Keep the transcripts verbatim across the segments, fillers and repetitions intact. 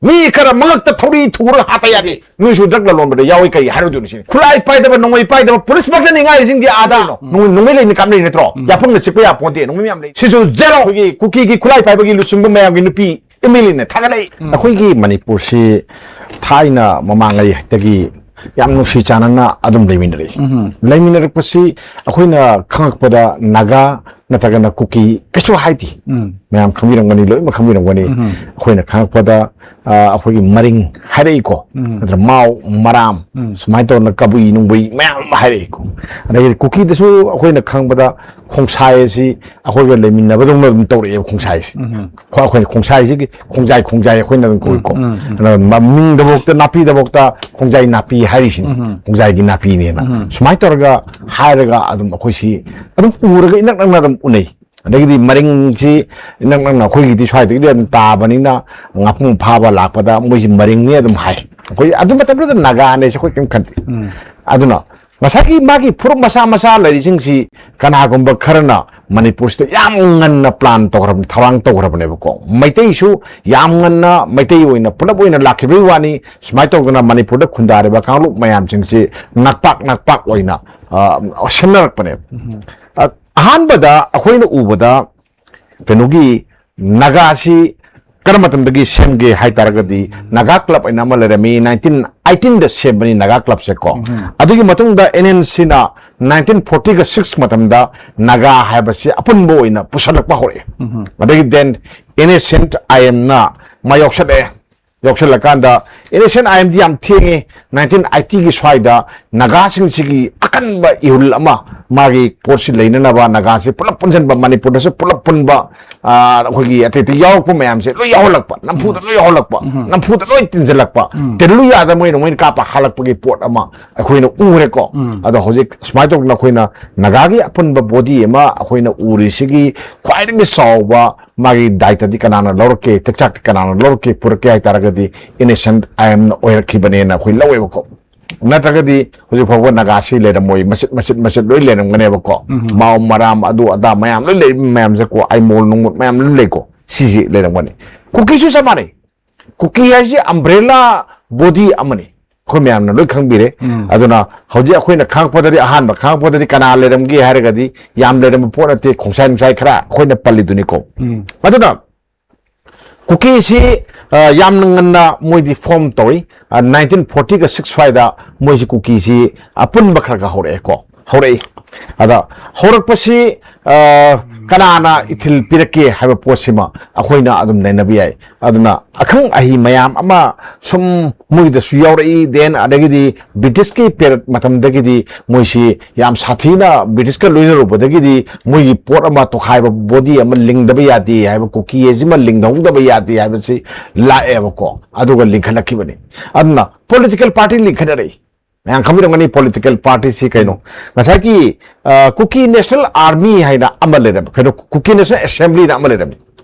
ꯃꯤ ꯈꯔ ꯃꯉꯛꯇ ꯊꯧꯔꯤ ꯊꯨꯔꯒ ꯍꯥꯠꯇ ꯌꯥꯗꯦ꯫ ꯅꯣꯏꯁꯨ ꯗ꯭ꯔꯒ ꯂꯂꯣꯟꯕꯗ ꯌꯥꯎꯏ, ꯀꯩ ꯍꯥꯏꯔꯨꯗꯣꯏꯅꯣ ꯁꯤꯅꯤ? ꯈꯨꯠꯂꯥꯏ ꯄꯥꯏꯗꯕ ꯅꯣꯡꯃꯩ ꯄꯥꯏꯗꯕ ꯄꯨꯂꯤꯁ ꯃꯛꯇꯅꯤ ꯉꯥꯏꯔꯤꯁꯤꯡꯗꯤ ꯑꯥꯗ꯫ ꯅꯣꯡꯃꯩ ꯅꯣꯡꯃꯩ ꯂꯩꯅꯤ ꯀꯥꯞꯅꯩ ꯅꯠꯇ꯭ꯔꯣ? ꯌꯥꯐꯪꯅ ꯆꯤꯛꯄ ꯌꯥꯄꯣꯟꯇꯦ, ꯅꯣꯡꯃꯩ ꯃꯌꯥꯝ ꯂꯩ꯫ ꯁꯤꯁꯨ ꯖꯦꯔꯣ꯫ ꯑꯩꯈꯣꯏꯒꯤ ꯀꯨꯀꯤꯒꯤ ꯈꯨꯠꯂꯥꯏ ꯄꯥꯏꯕꯒꯤ ꯂꯨꯆꯤꯡꯕ ꯃꯌꯥꯝꯒꯤ ꯅꯨꯄꯤ ꯑꯦꯝ ꯑꯦꯜ ꯑꯦꯅ ꯊꯥꯒꯠꯂꯛꯏ꯫ ꯑꯩꯈꯣꯏꯒꯤ ꯃꯅꯤꯄꯨꯔꯁꯤ ꯊꯥꯏꯅ ꯃꯃꯥꯡꯉꯩꯗꯒꯤ ꯌꯥꯝ ꯅꯨꯡꯁꯤ ꯆꯥꯟꯅꯅ ꯑꯗꯨꯝ ꯂꯩꯃꯤꯟꯅꯔꯛꯏ꯫ ꯂꯩꯃꯤꯟꯅꯔꯛꯄꯁꯤ ꯑꯩꯈꯣꯏꯅ ꯈꯪꯉꯛꯄꯗ ꯅꯥꯒꯥ ꯅꯠꯇ꯭ꯔꯒꯅ ꯀꯨꯀꯤ ꯀꯩꯁꯨ ꯍꯥꯏꯗꯦ꯫ ꯃꯌꯥꯝ ꯈꯪꯕꯤꯔꯝꯒꯅꯤ, ꯂꯣꯏꯅꯃꯛ ꯈꯪꯕꯤꯔꯝꯒꯅꯤ꯫ ꯑꯩꯈꯣꯏꯅ ꯈꯪꯉꯛꯄꯗ, ꯑ, ꯑꯩꯈꯣꯏꯒꯤ ꯃꯔꯤꯡ ꯍꯥꯏꯔꯛꯏꯀꯣ, ꯅꯠꯇ꯭ꯔ ꯃꯥꯎ, ꯃꯔꯥꯝ, ꯁꯨꯃꯥꯏꯅ ꯇꯧꯗꯅ ꯀꯕꯨꯏ ꯅꯨꯡꯕꯨꯏ ꯃꯌꯥꯝ ꯑꯃ ꯍꯥꯏꯔꯛꯏꯀꯣ꯫ ꯑꯗꯒꯤꯗꯤ ꯀꯨꯀꯤꯗꯁꯨ ꯑꯩꯈꯣꯏꯅ ꯈꯪꯕꯗ ꯈꯣꯡꯁꯥꯏ ꯑꯁꯤ ꯑꯩꯈꯣꯏꯒ ꯂꯩꯃꯤꯟꯅꯕꯗꯧꯅ ꯑꯗꯨꯝ ꯇꯧꯔꯛꯑꯦꯕ ꯈꯣꯡꯁꯥꯏꯁꯤ꯫ ꯈꯣ-, ꯑꯩꯈꯣꯏꯅ ꯈꯣꯡꯁꯥꯏꯁꯤꯒꯤ ꯈꯣꯡꯖꯥꯏ, ꯈꯣꯡꯖꯥꯏ ꯑꯩꯈꯣꯏꯅ ꯑꯗꯨꯝ ꯀꯧꯏꯀꯣ꯫ ꯑꯗꯨꯅ ꯃꯃꯤꯡꯗꯐꯥꯎꯗ, ꯅꯥꯄꯤꯗꯐꯥꯎꯗ ꯈꯣꯡꯖꯥꯏ ꯅꯥꯄꯤ ꯍꯥꯏꯔꯤꯁꯤꯅꯤ꯫ ꯈꯣꯡꯖꯥꯏꯒꯤ ꯅꯥꯄꯤꯅꯦꯅ꯫ ꯁꯨꯃꯥꯏꯅ ꯇꯧꯔꯒ ꯍꯥꯏꯔꯒ ꯑꯗꯨꯝ ꯑꯩꯈꯣꯏꯁꯤ ꯑꯗꯨꯝ ꯎꯔꯒ ꯏꯅꯛ ꯅꯛꯅ ꯑꯗꯨꯝ ꯎꯅꯩ꯫ ꯑꯗꯒꯤꯗꯤ ꯃꯔꯤꯡꯁꯤ ꯏꯅꯛ ꯅꯛꯅ ꯑꯩꯈꯣꯏꯒꯤꯗꯤ ꯁ꯭ꯋꯥꯏꯗꯒꯤꯗꯤ ꯑꯗꯨꯝ ꯇꯥꯕꯅꯤꯅ ꯉꯥꯄ꯭ꯔꯨꯝ ꯐꯥꯕ ꯂꯥꯛꯄꯗ ꯃꯣꯏꯁꯤ ꯃꯔꯤꯡꯅꯤ ꯑꯗꯨꯝ ꯍꯥꯏ꯫ ꯑꯩꯈꯣꯏ ꯑꯗꯨ ꯃꯇꯝꯗꯨꯗ ꯅꯥꯒꯥꯅꯦꯁꯦ ꯑꯩꯈꯣꯏ ꯀꯔꯤꯝ ꯈꯟꯗꯦ꯫ ꯑꯗꯨꯅ ꯉꯁꯥꯏꯒꯤ ꯃꯥꯒꯤ ꯐꯨꯔꯨꯞ ꯃꯆꯥ ꯃꯆꯥ ꯂꯩꯔꯤꯁꯤꯡꯁꯤ ꯀꯅꯥꯒꯨꯝꯕ ꯈꯔꯅ ꯃꯅꯤꯄꯨꯔꯁꯤꯗ ꯌꯥꯝ ꯉꯟꯅ ꯄ꯭ꯂꯥꯟ ꯇꯧꯈ꯭ꯔꯕ, ꯊꯧꯔꯥꯡ ꯇꯧꯈ꯭ꯔꯕꯅꯦꯕꯀꯣ꯫ ꯃꯩꯇꯩꯁꯨ ꯌꯥꯝ ꯉꯟꯅ ꯃꯩꯇꯩ ꯑꯣꯏꯅ ꯄꯨꯂꯞ ꯑꯣꯏꯅ ꯂꯥꯛꯈꯤꯕꯒꯤ ꯋꯥꯅꯤ꯫ ꯁꯨꯃꯥꯏꯅ ꯇꯧꯗꯅ ꯃꯅꯤꯄꯨꯔꯗ ꯈꯨꯟꯗꯥꯔꯤꯕ ꯀꯥꯡꯂꯨꯞ ꯃꯌꯥꯝꯁꯤꯡꯁꯤ ꯅꯛꯄꯥꯛ ꯅꯛꯄꯥꯛ ꯑꯣꯏꯅ, ꯑ, ꯁꯤꯟꯅꯔꯛꯄꯅꯦꯕ꯫ ꯑ, ꯑꯍꯥꯟꯕꯗ ꯑꯩꯈꯣꯏꯅ ꯎꯕꯗ ꯀꯩꯅꯣꯒꯤ ꯅꯥꯒꯥꯁꯤ ꯀꯔꯝꯕ ꯃꯇꯝꯗꯒꯤ ꯁꯦꯝꯒꯦ ꯍꯥꯏ ꯇꯥꯔꯒꯗꯤ, ꯅꯥꯒꯥ ꯀ꯭ꯂꯕ ꯍꯥꯏꯅ ꯑꯃ ꯂꯩꯔꯝꯃꯤ, ꯅꯥꯏꯟꯇꯤꯟ ꯑꯩꯠꯇꯤꯟꯗ ꯁꯦꯝꯕꯅꯤ ꯅꯥꯒꯥ ꯀ꯭ꯂꯕꯁꯦ ꯀꯣ꯫ ꯑꯗꯨꯒꯤ ꯃꯇꯨꯡꯗ ꯑꯦꯟ ꯑꯦꯟ ꯁꯤꯅ ꯅꯥꯏꯟꯇꯤꯟ ꯐꯣꯔꯇꯤꯒ ꯁꯤꯛꯁ ꯃꯇꯝꯗ ꯅꯥꯒꯥ ꯍꯥꯏꯕꯁꯤ ꯑꯄꯨꯟꯕ ꯑꯣꯏꯅ ꯄꯨꯁꯜꯂꯛꯄ ꯍꯧꯔꯛꯑꯦ꯫ ꯑꯗꯒꯤ then N S N I ꯑꯦꯝꯅ ꯃꯥ ꯌꯥꯎꯁꯜꯂꯛꯑꯦ꯫ ꯌꯥꯎꯁꯜꯂꯀꯥꯟꯗ ꯑꯦꯟ ꯑꯦꯁ ꯑꯦꯟ ꯑꯥꯏ ꯑꯦꯝꯗꯤ ꯌꯥꯝ ꯊꯦꯡꯉꯦ, ꯅꯥꯏꯟꯇꯤꯟ ꯑꯩꯠꯇꯤꯒꯤ ꯁ꯭ꯋꯥꯏꯗ ꯅꯥꯒꯥꯁꯤꯡꯁꯤꯒꯤ ꯑꯀꯟꯕ ꯏꯍꯨꯜ ꯑꯃ, ꯃꯥꯒꯤ ꯄꯣꯠꯁꯤ ꯂꯩꯅꯅꯕ ꯅꯥꯒꯥꯁꯤ ꯄꯨꯂꯞ ꯄꯨꯟꯁꯤꯟꯕ, ꯃꯅꯤꯄꯨꯔꯗꯁꯨ ꯄꯨꯂꯞ ꯄꯨꯟꯕ, ꯑ, ꯑꯩꯈꯣꯏꯒꯤ ꯑꯇꯩ ꯑꯇꯩ ꯌꯥꯎꯔꯛꯄ ꯃꯌꯥꯝꯁꯦ ꯂꯣꯏ ꯌꯥꯎꯍꯜꯂꯛꯄ, ꯅꯝꯐꯨꯗ ꯂꯣꯏ ꯌꯥꯎꯍꯜꯂꯛꯄ, ꯅꯝꯐꯨꯗ ꯂꯣꯏ ꯇꯤꯟꯁꯤꯜꯂꯛꯄ, ꯇꯤꯜꯂꯨ ꯌꯥꯗ ꯃꯣꯏꯅ ꯃꯣꯏꯅ ꯀꯥꯞꯄ ꯍꯜꯂꯛꯄꯒꯤ ꯄꯣꯠ ꯑꯃ ꯑꯩꯈꯣꯏꯅ ꯎꯔꯦꯀꯣ꯫ ꯑꯗꯣ ꯍꯧꯖꯤꯛ ꯁꯨꯃꯥꯏꯅ ꯇꯧꯗꯅ ꯑꯩꯈꯣꯏꯅ ꯅꯥꯒꯥꯒꯤ ꯑꯄꯨꯟꯕ ꯕꯣꯗꯤ ꯑꯃ ꯑꯩꯈꯣꯏꯅ ꯎꯔꯤꯁꯤꯒꯤ ꯈ꯭ꯋꯥꯏꯗꯒꯤ ꯆꯥꯎꯕ ꯃꯥꯒꯤ ꯗꯥꯏꯇꯗꯤ ꯀꯅꯥꯅ ꯂꯧꯔꯛꯀꯦ, ꯇꯦꯛꯆꯥꯛꯇꯤ ꯀꯅꯥꯅ ꯂꯧꯔꯛꯀꯦ, ꯄꯨꯔꯛꯀꯦ ꯍꯥꯏ ꯇꯥꯔꯒꯗꯤ ꯑꯦꯟ ꯑꯦꯁ ꯑꯦꯟ ꯑꯥꯏ ꯑꯦꯝꯅ ꯑꯣꯏꯔꯛꯈꯤꯕꯅꯦꯅ ꯑꯩꯈꯣꯏ ꯂꯧꯋꯦꯕꯀꯣ꯫ ꯅꯠꯇ꯭ꯔꯒꯗꯤ ꯍꯧꯖꯤꯛ ꯐꯥꯎꯕ ꯅꯥꯒꯥꯁꯤ ꯂꯩꯔꯝꯃꯣꯏ, ꯃꯆꯤꯠ ꯃꯆꯤꯠ ꯃꯆꯤꯠ ꯂꯣꯏ ꯂꯩꯔꯝꯒꯅꯦꯕꯀꯣ꯫ ꯃꯥꯎ ꯃꯔꯥꯝ ꯑꯗꯨ ꯑꯗꯥ ꯃꯌꯥꯝ ꯂꯣꯏ ꯂꯩ ꯃꯌꯥꯝꯁꯦꯀꯣ, ꯑꯥꯏꯃꯣꯜ ꯅꯨꯡꯃꯣꯠ ꯃꯌꯥꯝ ꯂꯣꯏ ꯂꯩꯀꯣ꯫ ꯁꯤꯁꯤ ꯂꯩꯔꯝꯒꯅꯤ꯫ ꯀꯨꯀꯤꯁꯨ ꯆꯞ ꯃꯥꯟꯅꯩ꯫ ꯀꯨꯀꯤ ꯍꯥꯏꯁꯤ ꯑꯝꯕ꯭ꯔꯦꯂꯥ ꯕꯣꯗꯤ ꯑꯃꯅꯤ, ꯑꯩꯈꯣꯏ ꯃꯌꯥꯝꯅ ꯂꯣꯏ ꯈꯪꯕꯤꯔꯦ꯫ ꯑꯗꯨꯅ ꯍꯧꯖꯤꯛ ꯑꯩꯈꯣꯏꯅ ꯈꯪꯉꯛꯄꯗꯗꯤ, ꯑꯍꯥꯟꯕ ꯈꯪꯉꯛꯄꯗꯗꯤ ꯀꯅꯥ ꯂꯩꯔꯝꯒꯦ ꯍꯥꯏꯔꯒꯗꯤ ꯌꯥꯝ ꯂꯩꯔꯝꯕ ꯄꯣꯠ ꯅꯠꯇꯦ, ꯈꯣꯡꯁꯥꯏ ꯅꯨꯡꯁꯥꯏ ꯈꯔ ꯑꯩꯈꯣꯏꯅ ꯄꯜꯂꯤꯗꯨꯅꯤꯀꯣ꯫ ꯑꯗꯨꯅ ꯀꯨꯀꯤꯁꯤ, ꯑ, ꯌꯥꯝꯅ ꯉꯟꯅ ꯃꯣꯏꯗꯤ ꯐꯣꯔꯝ ꯇꯧꯏ꯫ ꯑ, ꯅꯥꯏꯟꯇꯤꯟ ꯐꯣꯔꯇꯤꯒ ꯁꯤꯛꯁ ꯁ꯭ꯋꯥꯏꯗ ꯃꯣꯏꯁꯤ ꯀꯨꯀꯤꯁꯤ ꯑꯄꯨꯟꯕ ꯈꯔ ꯈꯔ ꯍꯧꯔꯛꯑꯦꯀꯣ, ꯍꯧꯔꯛꯏ꯫ ꯑꯗ ꯍꯧꯔꯛꯄꯁꯤ, ꯑ, ꯀꯅꯥꯅ ꯏꯊꯤꯜ ꯄꯤꯔꯛꯀꯦ ꯍꯥꯏꯕ ꯄꯣꯠꯁꯤꯃ ꯑꯩꯈꯣꯏꯅ ꯑꯗꯨꯝ ꯅꯩꯅꯕ ꯌꯥꯏ꯫ ꯑꯗꯨꯅ ꯑꯈꯪ ꯑꯍꯩ ꯃꯌꯥꯝ ꯑꯃ ꯁꯨꯝ ꯃꯣꯏꯗꯁꯨ ꯌꯥꯎꯔꯛꯏ꯫ Then ꯑꯗꯒꯤꯗꯤ ꯕ꯭ꯔꯤꯇꯤꯁꯀꯤ ꯄꯦꯔꯠ ꯃꯇꯝꯗꯒꯤꯗꯤ ꯃꯣꯏꯁꯤ ꯌꯥꯝ ꯁꯥꯊꯤꯅ ꯕ꯭ꯔꯤꯇꯤꯁꯀ ꯂꯣꯏꯅꯔꯨꯕꯗꯒꯤꯗꯤ ꯃꯣꯏꯒꯤ ꯄꯣꯠ ꯑꯃ ꯇꯣꯈꯥꯏꯕ, ꯕꯣꯗꯤ ꯑꯃ ꯂꯤꯡꯗꯕ ꯌꯥꯗꯦ ꯍꯥꯏꯕ, ꯀꯨꯀꯤ ꯑꯁꯤꯃ ꯂꯤꯡꯍꯧꯗꯕ ꯌꯥꯗꯦ ꯍꯥꯏꯕꯁꯤ ꯂꯥꯛꯑꯦꯕꯀꯣ꯫ ꯑꯗꯨꯒ ꯂꯤꯡꯈꯠꯂꯛꯈꯤꯕꯅꯤ꯫ ꯑꯗꯨꯅ ꯄꯣꯂꯤꯇꯤꯀꯦꯜ ꯄꯥꯔꯇꯤ ꯂꯤꯡꯈꯠꯅꯔꯛꯏ꯫ ꯃꯌꯥꯝ ꯈꯪꯕꯤꯔꯝꯒꯅꯤ ꯄꯣꯂꯤꯇꯤꯀꯦꯜ ꯄꯥꯔꯇꯤꯁꯤ ꯀꯩꯅꯣ꯫ ꯉꯁꯥꯏꯒꯤ, ꯑ, ꯀꯨꯀꯤ ꯅꯦꯁꯅꯦꯜ ꯑꯥꯔꯃꯤ ꯍꯥꯏꯅ ꯑꯃ ꯂꯩꯔꯝꯃꯤ, ꯀꯩꯅꯣ, ꯀꯨꯀꯤ ꯅꯦꯁꯅꯦꯜ ꯑꯦꯁꯦꯝꯕ꯭ꯂꯤꯅ ꯑꯃ ꯂꯩꯔꯝꯃꯤ,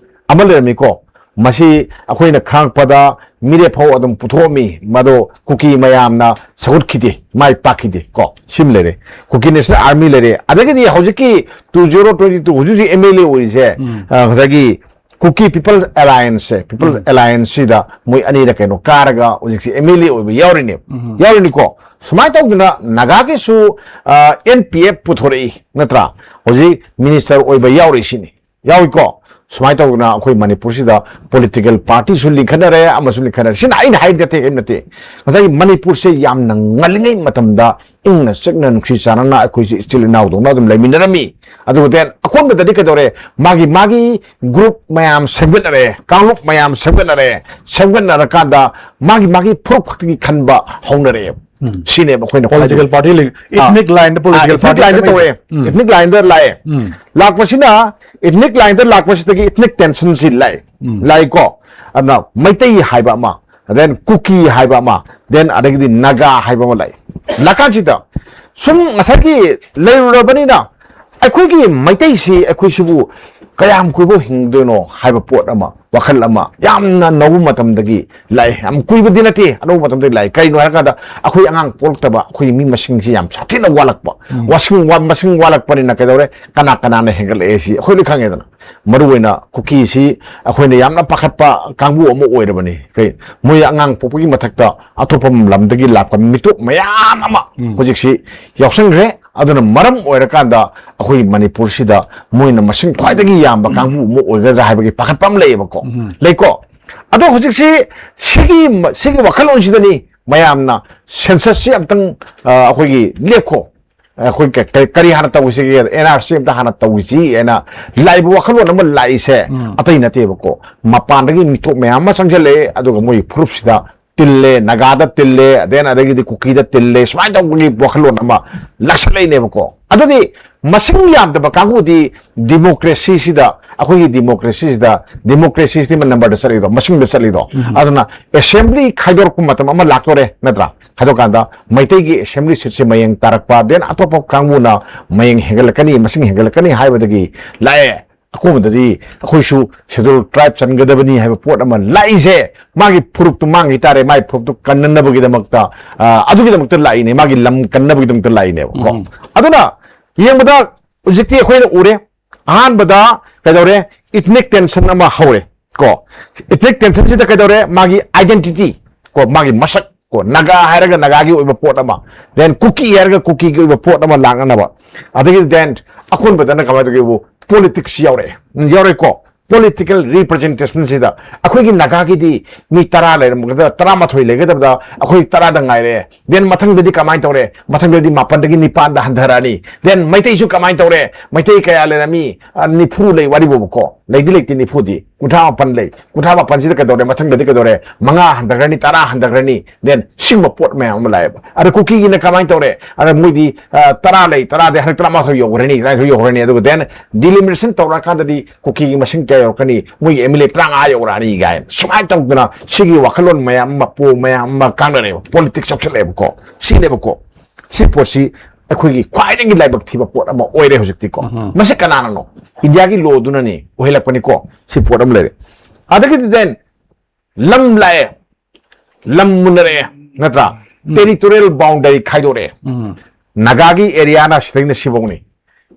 ꯑꯃ ꯂꯩꯔꯝꯃꯤꯀꯣ꯫ ꯃꯁꯤ ꯑꯩꯈꯣꯏꯅ ꯈꯪꯉꯛꯄꯗ ꯃꯤꯔꯦꯞ ꯐꯥꯎ ꯑꯗꯨꯝ ꯄꯨꯊꯣꯛꯑꯝꯃꯤ, ꯃꯗꯣ ꯀꯨꯀꯤ ꯃꯌꯥꯝꯅ ꯁꯧꯒꯠꯈꯤꯗꯦ, ꯃꯥꯏ ꯄꯥꯛꯈꯤꯗꯦ ꯀꯣ꯫ ꯁꯤꯃ ꯂꯩꯔꯦ, ꯀꯨꯀꯤ ꯅꯦꯁꯅꯦꯜ ꯑꯥꯔꯃꯤ ꯂꯩꯔꯦ꯫ ꯑꯗꯒꯤꯗꯤ ꯍꯧꯖꯤꯛꯀꯤ ꯇꯨ ꯖꯤꯔꯣ ꯇ꯭ꯋꯦꯟꯇꯤ ꯇꯨ, ꯍꯧꯖꯤꯛ ꯍꯧꯖꯤꯛ ꯑꯦꯝ ꯑꯦꯜ ꯑꯦ ꯑꯣꯏꯔꯤꯁꯦ, ꯑ, ꯉꯁꯥꯏꯒꯤ ꯀꯨꯀꯤ ꯄꯤꯄꯜꯁ ꯑꯦꯂꯥꯌꯟꯁꯁꯦ, ꯄꯤꯄꯜꯁ ꯑꯦꯂꯥꯌꯟꯁꯁꯤꯗ ꯃꯣꯏ ꯑꯅꯤꯔ ꯀꯩꯅꯣ ꯀꯥꯔꯒ ꯍꯧꯖꯤꯛꯁꯤ ꯑꯦꯝ ꯑꯦꯜ ꯑꯦ ꯑꯣꯏꯕ ꯌꯥꯎꯔꯤꯅꯦ, ꯌꯥꯎꯔꯤꯅꯤꯀꯣ꯫ ꯁꯨꯃꯥꯏꯅ ꯇꯧꯗꯅ ꯅꯥꯒꯥꯒꯤꯁꯨ, ꯑ, ꯑꯦꯟ ꯄꯤ ꯑꯦꯐ ꯄꯨꯊꯣꯔꯛꯏ, ꯅꯠꯇ꯭ꯔꯥ? ꯍꯧꯖꯤꯛ ꯃꯤꯅꯤꯁꯇꯔ ꯑꯣꯏꯕ ꯌꯥꯎꯔꯤꯁꯤꯅꯤ, ꯌꯥꯎꯏꯀꯣ꯫ ꯁꯨꯃꯥꯏꯅ ꯇꯧꯗꯅ ꯑꯩꯈꯣꯏ ꯃꯅꯤꯄꯨꯔꯁꯤꯗ ꯄꯣꯂꯤꯇꯤꯀꯦꯜ ꯄꯥꯔꯇꯤꯁꯨ ꯂꯤꯡꯈꯠꯅꯔꯦ, ꯑꯃꯁꯨ ꯂꯤꯡꯈꯠꯅꯔꯦ꯫ ꯁꯤꯅ ꯑꯩꯅ ꯍꯥꯏꯔꯤꯗꯤ ꯑꯇꯩ ꯀꯔꯤꯝ ꯅꯠꯇꯦ꯫ ꯉꯁꯥꯏꯒꯤ ꯃꯅꯤꯄꯨꯔꯁꯦ ꯌꯥꯝꯅ ꯉꯜꯂꯤꯉꯩ ꯃꯇꯝꯗ ꯏꯪꯅ ꯆꯤꯛꯅ ꯅꯨꯡꯁꯤ ꯆꯥꯟꯅꯅ ꯑꯩꯈꯣꯏꯁꯦ ꯏꯆꯤꯜ ꯏꯅꯥꯎꯗꯧꯅ ꯑꯗꯨꯝ ꯂꯩꯃꯤꯟꯅꯔꯝꯃꯤ꯫ ꯑꯗꯨꯒ then ꯑꯀꯣꯟꯕꯗꯗꯤ ꯀꯩꯗꯧꯔꯦ? ꯃꯥꯒꯤ ꯃꯥꯒꯤ ꯒ꯭ꯔꯨꯞ ꯃꯌꯥꯝ ꯁꯦꯝꯒꯠꯅꯔꯦ, ꯀꯥꯡꯂꯨꯞ ꯃꯌꯥꯝ ꯁꯦꯝꯒꯠꯅꯔꯦ꯫ ꯁꯦꯝꯒꯠꯅꯔꯀꯥꯟꯗ ꯃꯥꯒꯤ ꯃꯥꯒꯤ ꯐꯨꯔꯨꯞ ꯈꯛꯇꯒꯤ ꯈꯟꯕ ꯍꯧꯅꯔꯛꯑꯦꯕ꯫ ꯁꯤꯅꯦꯕ ꯑꯩꯈꯣꯏꯅ ꯄꯣꯂꯤꯇꯤꯀꯦꯜ ꯈ꯭ꯋꯥꯏꯗꯒꯤ ꯄꯥꯔꯇꯤ ꯂꯩ-, ꯑꯥ, ꯏꯊꯅꯤꯛ ꯂꯥꯏꯟꯗ ꯑꯥ, ꯄꯣꯂꯤꯇꯤꯀꯦꯜ ꯏꯊꯅꯤꯛ ꯄꯥꯔꯇꯤ ꯂꯥꯏꯟꯗ ꯇꯧꯔꯛꯑꯦ꯫ ꯏꯊꯅꯤꯛ ꯂꯥꯏꯟꯗ ꯂꯥꯛꯑꯦ꯫ ꯂꯥꯛꯄꯁꯤꯅ, ꯏꯊꯅꯤꯛ ꯂꯥꯏꯟꯗ ꯂꯥꯛꯄꯁꯤꯗꯒꯤ ꯏꯊꯅꯤꯛ ꯇꯦꯟꯁꯟꯁꯤ ꯂꯥꯛꯑꯦ, ꯂꯥꯛꯏꯀꯣ꯫ ꯑꯗꯨꯅ ꯃꯩꯇꯩ ꯍꯥꯏꯕ ꯑꯃ, then ꯀꯨꯀꯤ ꯍꯥꯏꯕ ꯑꯃ, then ꯑꯗꯒꯤꯗꯤ ꯅꯥꯒꯥ ꯍꯥꯏꯕ ꯑꯃ ꯂꯥꯛꯏ꯫ ꯂꯥꯛꯀꯥꯟꯁꯤꯗ ꯁꯨꯝ ꯉꯁꯥꯏꯒꯤ ꯂꯩꯔꯨꯔꯕꯅꯤꯅ ꯑꯩꯈꯣꯏꯒꯤ ꯃꯩꯇꯩꯁꯤ, ꯑꯩꯈꯣꯏꯁꯤꯕꯨ ꯀꯌꯥꯝ ꯀꯨꯏꯕ ꯍꯤꯡꯗꯣꯏꯅꯣ ꯍꯥꯏꯕ ꯄꯣꯠ ꯑꯃ, ꯋꯥꯈꯜ ꯑꯃ ꯌꯥꯝꯅ ꯅꯧꯕ ꯃꯇꯝꯗꯒꯤ ꯂꯥꯛꯑꯦ꯫ ꯌꯥꯝ ꯀꯨꯏꯕꯗꯤ ꯅꯠꯇꯦ, ꯑꯅꯧꯕ ꯃꯇꯝꯗꯒꯤ ꯂꯥꯛꯑꯦ꯫ ꯀꯩꯅꯣ ꯍꯥꯏꯔꯀꯥꯟꯗ, ꯑꯩꯈꯣꯏ ꯑꯉꯥꯡ ꯄꯣꯛꯂꯛꯇꯕ, ꯑꯩꯈꯣꯏ ꯃꯤ ꯃꯁꯤꯡꯁꯤ ꯌꯥꯝ ꯁꯥꯊꯤꯅ ꯋꯥꯠꯂꯛꯄ꯫ ꯎꯝ꯫ ꯋꯥꯁꯤꯡ-, ꯋꯥ-, ꯃꯁꯤꯡ ꯋꯥꯠꯂꯛꯄꯅꯤꯅ ꯀꯩꯗꯧꯔꯦ? ꯀꯅꯥ ꯀꯅꯥꯅ ꯍꯦꯟꯒꯠꯂꯛꯑꯦ ꯁꯤ ꯑꯩꯈꯣꯏ ꯂꯣꯏ ꯈꯪꯉꯦꯗꯅ꯫ ꯃꯔꯨꯑꯣꯏꯅ ꯀꯨꯀꯤꯁꯤ ꯑꯩꯈꯣꯏꯅ ꯌꯥꯝꯅ ꯄꯥꯈꯠꯄ ꯀꯥꯡꯕꯨ ꯑꯃ ꯑꯣꯏꯔꯕꯅꯤ꯫ ꯀꯩ, ꯃꯣꯏ ꯑꯉꯥꯡ ꯄꯣꯛꯄꯒꯤ ꯃꯊꯛꯇ ꯑꯇꯣꯞꯄ ꯂꯝꯗꯒꯤ ꯂꯥꯛꯄ ꯃꯤꯇꯣꯞ ꯃꯌꯥꯝ ꯑꯃ ꯎꯝ꯫ ꯍꯧꯖꯤꯛꯁꯤ ꯌꯥꯎꯁꯟꯈ꯭ꯔꯦ꯫ ꯑꯗꯨꯅ ꯃꯔꯝ ꯑꯣꯏꯔꯀꯥꯟꯗ ꯑꯩꯈꯣꯏ ꯃꯅꯤꯄꯨꯔꯁꯤꯗ ꯃꯣꯏꯅ ꯃꯁꯤꯡ ꯈ꯭ꯋꯥꯏꯗꯒꯤ ꯌꯥꯝꯕ ꯀꯥꯡꯕꯨ ꯑꯃ ꯑꯣꯏꯒꯗ꯭ꯔꯥ ꯍꯥꯏꯕꯒꯤ ꯄꯥꯈꯠꯄ ꯑꯃ ꯂꯩꯌꯦꯕꯀꯣ꯫ ꯎꯝ꯫ ꯂꯩꯀꯣ꯫ ꯑꯗꯣ ꯍꯧꯖꯤꯛꯁꯤ ꯁꯤꯒꯤ, ꯁꯤꯒꯤ ꯋꯥꯈꯜꯂꯣꯟꯁꯤꯗꯅꯤ ꯃꯌꯥꯝꯅ census ꯁꯤ ꯑꯝꯇꯪ, ꯑ, ꯑꯩꯈꯣꯏꯒꯤ ꯂꯦꯞꯈꯣ꯫ ꯑꯩꯈꯣꯏ ꯀ-, ꯀ-, ꯀꯔꯤ ꯍꯥꯟꯅ ꯇꯧꯁꯤꯒꯦ? ꯑꯦꯟ ꯑꯥꯔ ꯁꯤ ꯑꯝꯇ ꯍꯥꯟꯅ ꯇꯧꯁꯤ ꯍꯥꯏꯅ ꯂꯥꯛꯏꯕ ꯋꯥꯈꯜꯂꯣꯟ ꯑꯃ ꯂꯥꯛꯏꯁꯦ ꯎꯝ꯫ ꯑꯇꯩ ꯅꯠꯇꯦꯕꯀꯣ꯫ ꯃꯄꯥꯟꯗꯒꯤ ꯃꯤꯇꯣꯞ ꯃꯌꯥꯝ ꯑꯃ ꯆꯪꯁꯤꯜꯂꯛꯑꯦ, ꯑꯗꯨꯒ ꯃꯣꯏ ꯐꯨꯔꯨꯞꯁꯤꯗ ꯇꯤꯜꯂꯦ, ꯅꯥꯒꯥꯗ ꯇꯤꯜꯂꯦ, then ꯑꯗꯒꯤꯗꯤ ꯀꯨꯀꯤꯗ ꯇꯤꯜꯂꯦ, ꯁꯨꯃꯥꯏꯅ ꯇꯧꯕꯒꯤ ꯋꯥꯈꯜꯂꯣꯟ ꯑꯃ ꯂꯥꯛꯁꯜꯂꯛꯏꯅꯦꯕꯀꯣ꯫ ꯑꯗꯨꯗꯤ ꯃꯁꯤꯡ ꯌꯥꯝꯗꯕ ꯀꯥꯡꯕꯨꯗꯤ democracy ꯁꯤꯗ, ꯑꯩꯈꯣꯏꯒꯤ democracy ꯁꯤꯗ, democracy ꯁꯤꯗꯤ number ꯗ ꯆꯠꯂꯤꯗꯣ, ꯃꯁꯤꯡꯗ ꯆꯠꯂꯤꯗꯣ꯫ ꯎꯝ꯫ ꯑꯗꯨꯅ assembly ꯈꯥꯏꯗꯣꯔꯛꯄ ꯃꯇꯝ ꯑꯃ ꯂꯥꯛꯇꯣꯔꯦ, ꯅꯠꯇ꯭ꯔꯥ? ꯈꯥꯏꯗꯣꯛꯀꯥꯟꯗ ꯃꯩꯇꯩꯒꯤ assembly seat ꯁꯦ ꯃꯌꯦꯡ ꯇꯥꯔꯛꯄ, then ꯑꯇꯣꯞꯄ ꯀꯥꯡꯕꯨꯅ ꯃꯌꯦꯡ ꯍꯦꯟꯒꯠꯂꯛꯀꯅꯤ, ꯃꯁꯤꯡ ꯍꯦꯟꯒꯠꯂꯛꯀꯅꯤ ꯍꯥꯏꯕꯗꯒꯤ ꯂꯥꯛꯑꯦ꯫ ꯑꯀꯣꯟꯕꯗꯗꯤ ꯑꯩꯈꯣꯏꯁꯨ schedule tribe ꯆꯟꯒꯗꯕꯅꯤ ꯍꯥꯏꯕ ꯄꯣꯠ ꯑꯃ ꯂꯥꯛꯏꯁꯦ, ꯃꯥꯒꯤ ꯐꯨꯔꯨꯞꯇꯨ ꯃꯥꯡꯈꯤ ꯇꯥꯔꯦ, ꯃꯥꯒꯤ ꯐꯨꯔꯨꯞꯇꯨ ꯀꯟꯅꯅꯕꯒꯤꯗꯃꯛꯇ, ꯑ, ꯑꯗꯨꯒꯤꯗꯃꯛꯇ ꯂꯥꯛꯏꯅꯦ, ꯃꯥꯒꯤ ꯂꯝ ꯀꯟꯅꯕꯒꯤꯗꯃꯛꯇ ꯂꯥꯛꯏꯅꯦꯕꯀꯣ꯫ ꯎꯝ꯫ ꯑꯗꯨꯅ ꯌꯦꯡꯕꯗ ꯍꯧꯖꯤꯛꯇꯤ ꯑꯩꯈꯣꯏꯅ ꯎꯔꯦ, ꯑꯍꯥꯟꯕꯗ ꯀꯩꯗꯧꯔꯦ? Ethnic tension ꯑꯃ ꯍꯧꯔꯦ ꯀꯣ꯫ Ethnic tension ꯁꯤꯗ ꯀꯩꯗꯧꯔꯦ? ꯃꯥꯒꯤ identity ꯀꯣ, ꯃꯥꯒꯤ ꯃꯁꯛ ꯀꯣ, ꯅꯥꯒꯥ ꯍꯥꯏꯔꯒ ꯅꯥꯒꯥꯒꯤ ꯑꯣꯏꯕ ꯄꯣꯠ ꯑꯃ, then ꯀꯨꯀꯤ ꯍꯥꯏꯔꯒ ꯀꯨꯀꯤꯒꯤ ꯑꯣꯏꯕ ꯄꯣꯠ ꯑꯃ ꯂꯥꯛꯅꯅꯕ, ꯑꯗꯒꯤ then ꯑꯀꯣꯟꯕꯗꯅ ꯀꯃꯥꯏꯅ ꯇꯧꯒꯦꯕꯨ, politics ꯌꯥꯎꯔꯛꯑꯦ, ꯌꯥꯎꯔꯦꯀꯣ꯫ Political representation ꯁꯤꯗ ꯑꯩꯈꯣꯏꯒꯤ ꯅꯥꯒꯥꯒꯤꯗꯤ ꯃꯤ ꯇꯔꯥ ꯂꯩꯔꯝꯒꯗꯕ, ꯇꯔꯥꯃꯥꯊꯣꯏ ꯂꯩꯒꯗꯕꯗ ꯑꯩꯈꯣꯏ ꯇꯔꯥꯗ ꯉꯥꯏꯔꯦ꯫ Then ꯃꯊꯪꯗꯗꯤ ꯀꯃꯥꯏꯅ ꯇꯧꯔꯦ? ꯃꯊꯪꯗꯗꯤ ꯃꯥꯄꯟꯗꯒꯤ ꯅꯤꯄꯥꯟꯗ ꯍꯟꯊꯔꯛꯑꯅꯤ꯫ Then ꯃꯩꯇꯩꯁꯨ ꯀꯃꯥꯏꯅ ꯇꯧꯔꯦ? ꯃꯩꯇꯩ ꯀꯌꯥ ꯂꯩꯔꯝꯃꯤ? ꯑ, ꯅꯤꯐꯨ ꯂꯩ ꯋꯥꯔꯤꯕꯨꯕꯀꯣ꯫ ꯂꯩꯗꯤ ꯂꯩꯇꯦ ꯅꯤꯐꯨꯗꯤ꯫ ꯀꯨꯟꯊ꯭ꯔꯥ ꯃꯥꯄꯟ ꯂꯩ꯫ ꯀꯨꯟꯊ꯭ꯔꯥ ꯃꯥꯄꯟꯁꯤꯗ ꯀꯩꯗꯧꯔꯦ? ꯃꯊꯪꯗꯗꯤ ꯀꯩꯗꯧꯔꯦ? ꯃꯉꯥ ꯍꯟꯊꯈ꯭ꯔꯅꯤ, ꯇꯔꯥ ꯍꯟꯊꯈ꯭ꯔꯅꯤ꯫ Then ꯁꯤꯒꯨꯝꯕ ꯄꯣꯠ ꯃꯌꯥꯝ ꯑꯃ ꯂꯥꯛꯑꯦꯕ꯫ ꯑꯗ ꯀꯨꯀꯤꯒꯤꯅ ꯀꯃꯥꯏꯅ ꯇꯧꯔꯦ? ꯑꯗ ꯃꯣꯏꯗꯤ, ꯑ, ꯇꯔꯥ ꯂꯩ, ꯇꯔꯥꯗꯤ ꯍꯟꯗꯛ ꯇꯔꯥꯃꯥꯊꯣꯏ ꯌꯧꯈ꯭ꯔꯅꯤ, ꯇꯔꯥꯃꯥꯊꯣꯏ ꯌꯧꯈ꯭ꯔꯅꯤ꯫ ꯑꯗꯨꯒ then delimitation ꯇꯧꯔꯀꯥꯟꯗꯗꯤ ꯀꯨꯀꯤꯒꯤ ꯃꯁꯤꯡ ꯀꯌꯥ ꯌꯧꯔꯛꯀꯅꯤ? ꯃꯣꯏꯒꯤ M L A ꯇꯔꯥꯃꯉꯥ ꯌꯧꯔꯛꯑꯅꯤ ꯀꯥꯏꯅ꯫ ꯁꯨꯃꯥꯏꯅ ꯇꯧꯗꯅ ꯁꯤꯒꯤ ꯋꯥꯈꯜꯂꯣꯟ ꯃꯌꯥꯝ ꯑꯃ, ꯄꯣ ꯃꯌꯥꯝ ꯑꯃ ꯀꯥꯡꯅꯔꯦꯕ꯫ Politics ꯆꯞꯁꯤꯜꯂꯛꯑꯦꯕꯀꯣ꯫ ꯁꯤꯅꯦꯕꯀꯣ꯫ ꯁꯤ ꯄꯣꯠꯁꯤ ꯑꯩꯈꯣꯏꯒꯤ ꯈ꯭ꯋꯥꯏꯗꯒꯤ ꯂꯥꯏꯕꯛ ꯊꯤꯕ ꯄꯣꯠ ꯑꯃ ꯑꯣꯏꯔꯦ ꯍꯧꯖꯤꯛꯇꯤꯀꯣ꯫ ꯃꯁꯤ ꯀꯅꯥꯅꯅꯣ? ꯏꯟꯗꯤꯌꯥꯒꯤ ꯂꯣꯗꯨꯅꯅꯤ ꯑꯣꯏꯍꯜꯂꯛꯄꯅꯤꯀꯣ꯫ ꯁꯤ ꯄꯣꯠ ꯑꯃ ꯂꯩꯔꯦ꯫ ꯑꯗꯒꯤꯗꯤ then ꯂꯝ ꯂꯥꯛꯑꯦ, ꯂꯝ ꯃꯨꯟꯅꯔꯛꯑꯦ, ꯅꯠꯇ꯭ꯔꯥ? Territorial boundary ꯈꯥꯏꯗꯣꯔꯛꯑꯦ꯫ ꯅꯥꯒꯥꯒꯤ ꯑꯦꯔꯤꯌꯥꯅ ꯁꯤꯗꯒꯤꯅ ꯁꯤꯐꯧꯅꯤ,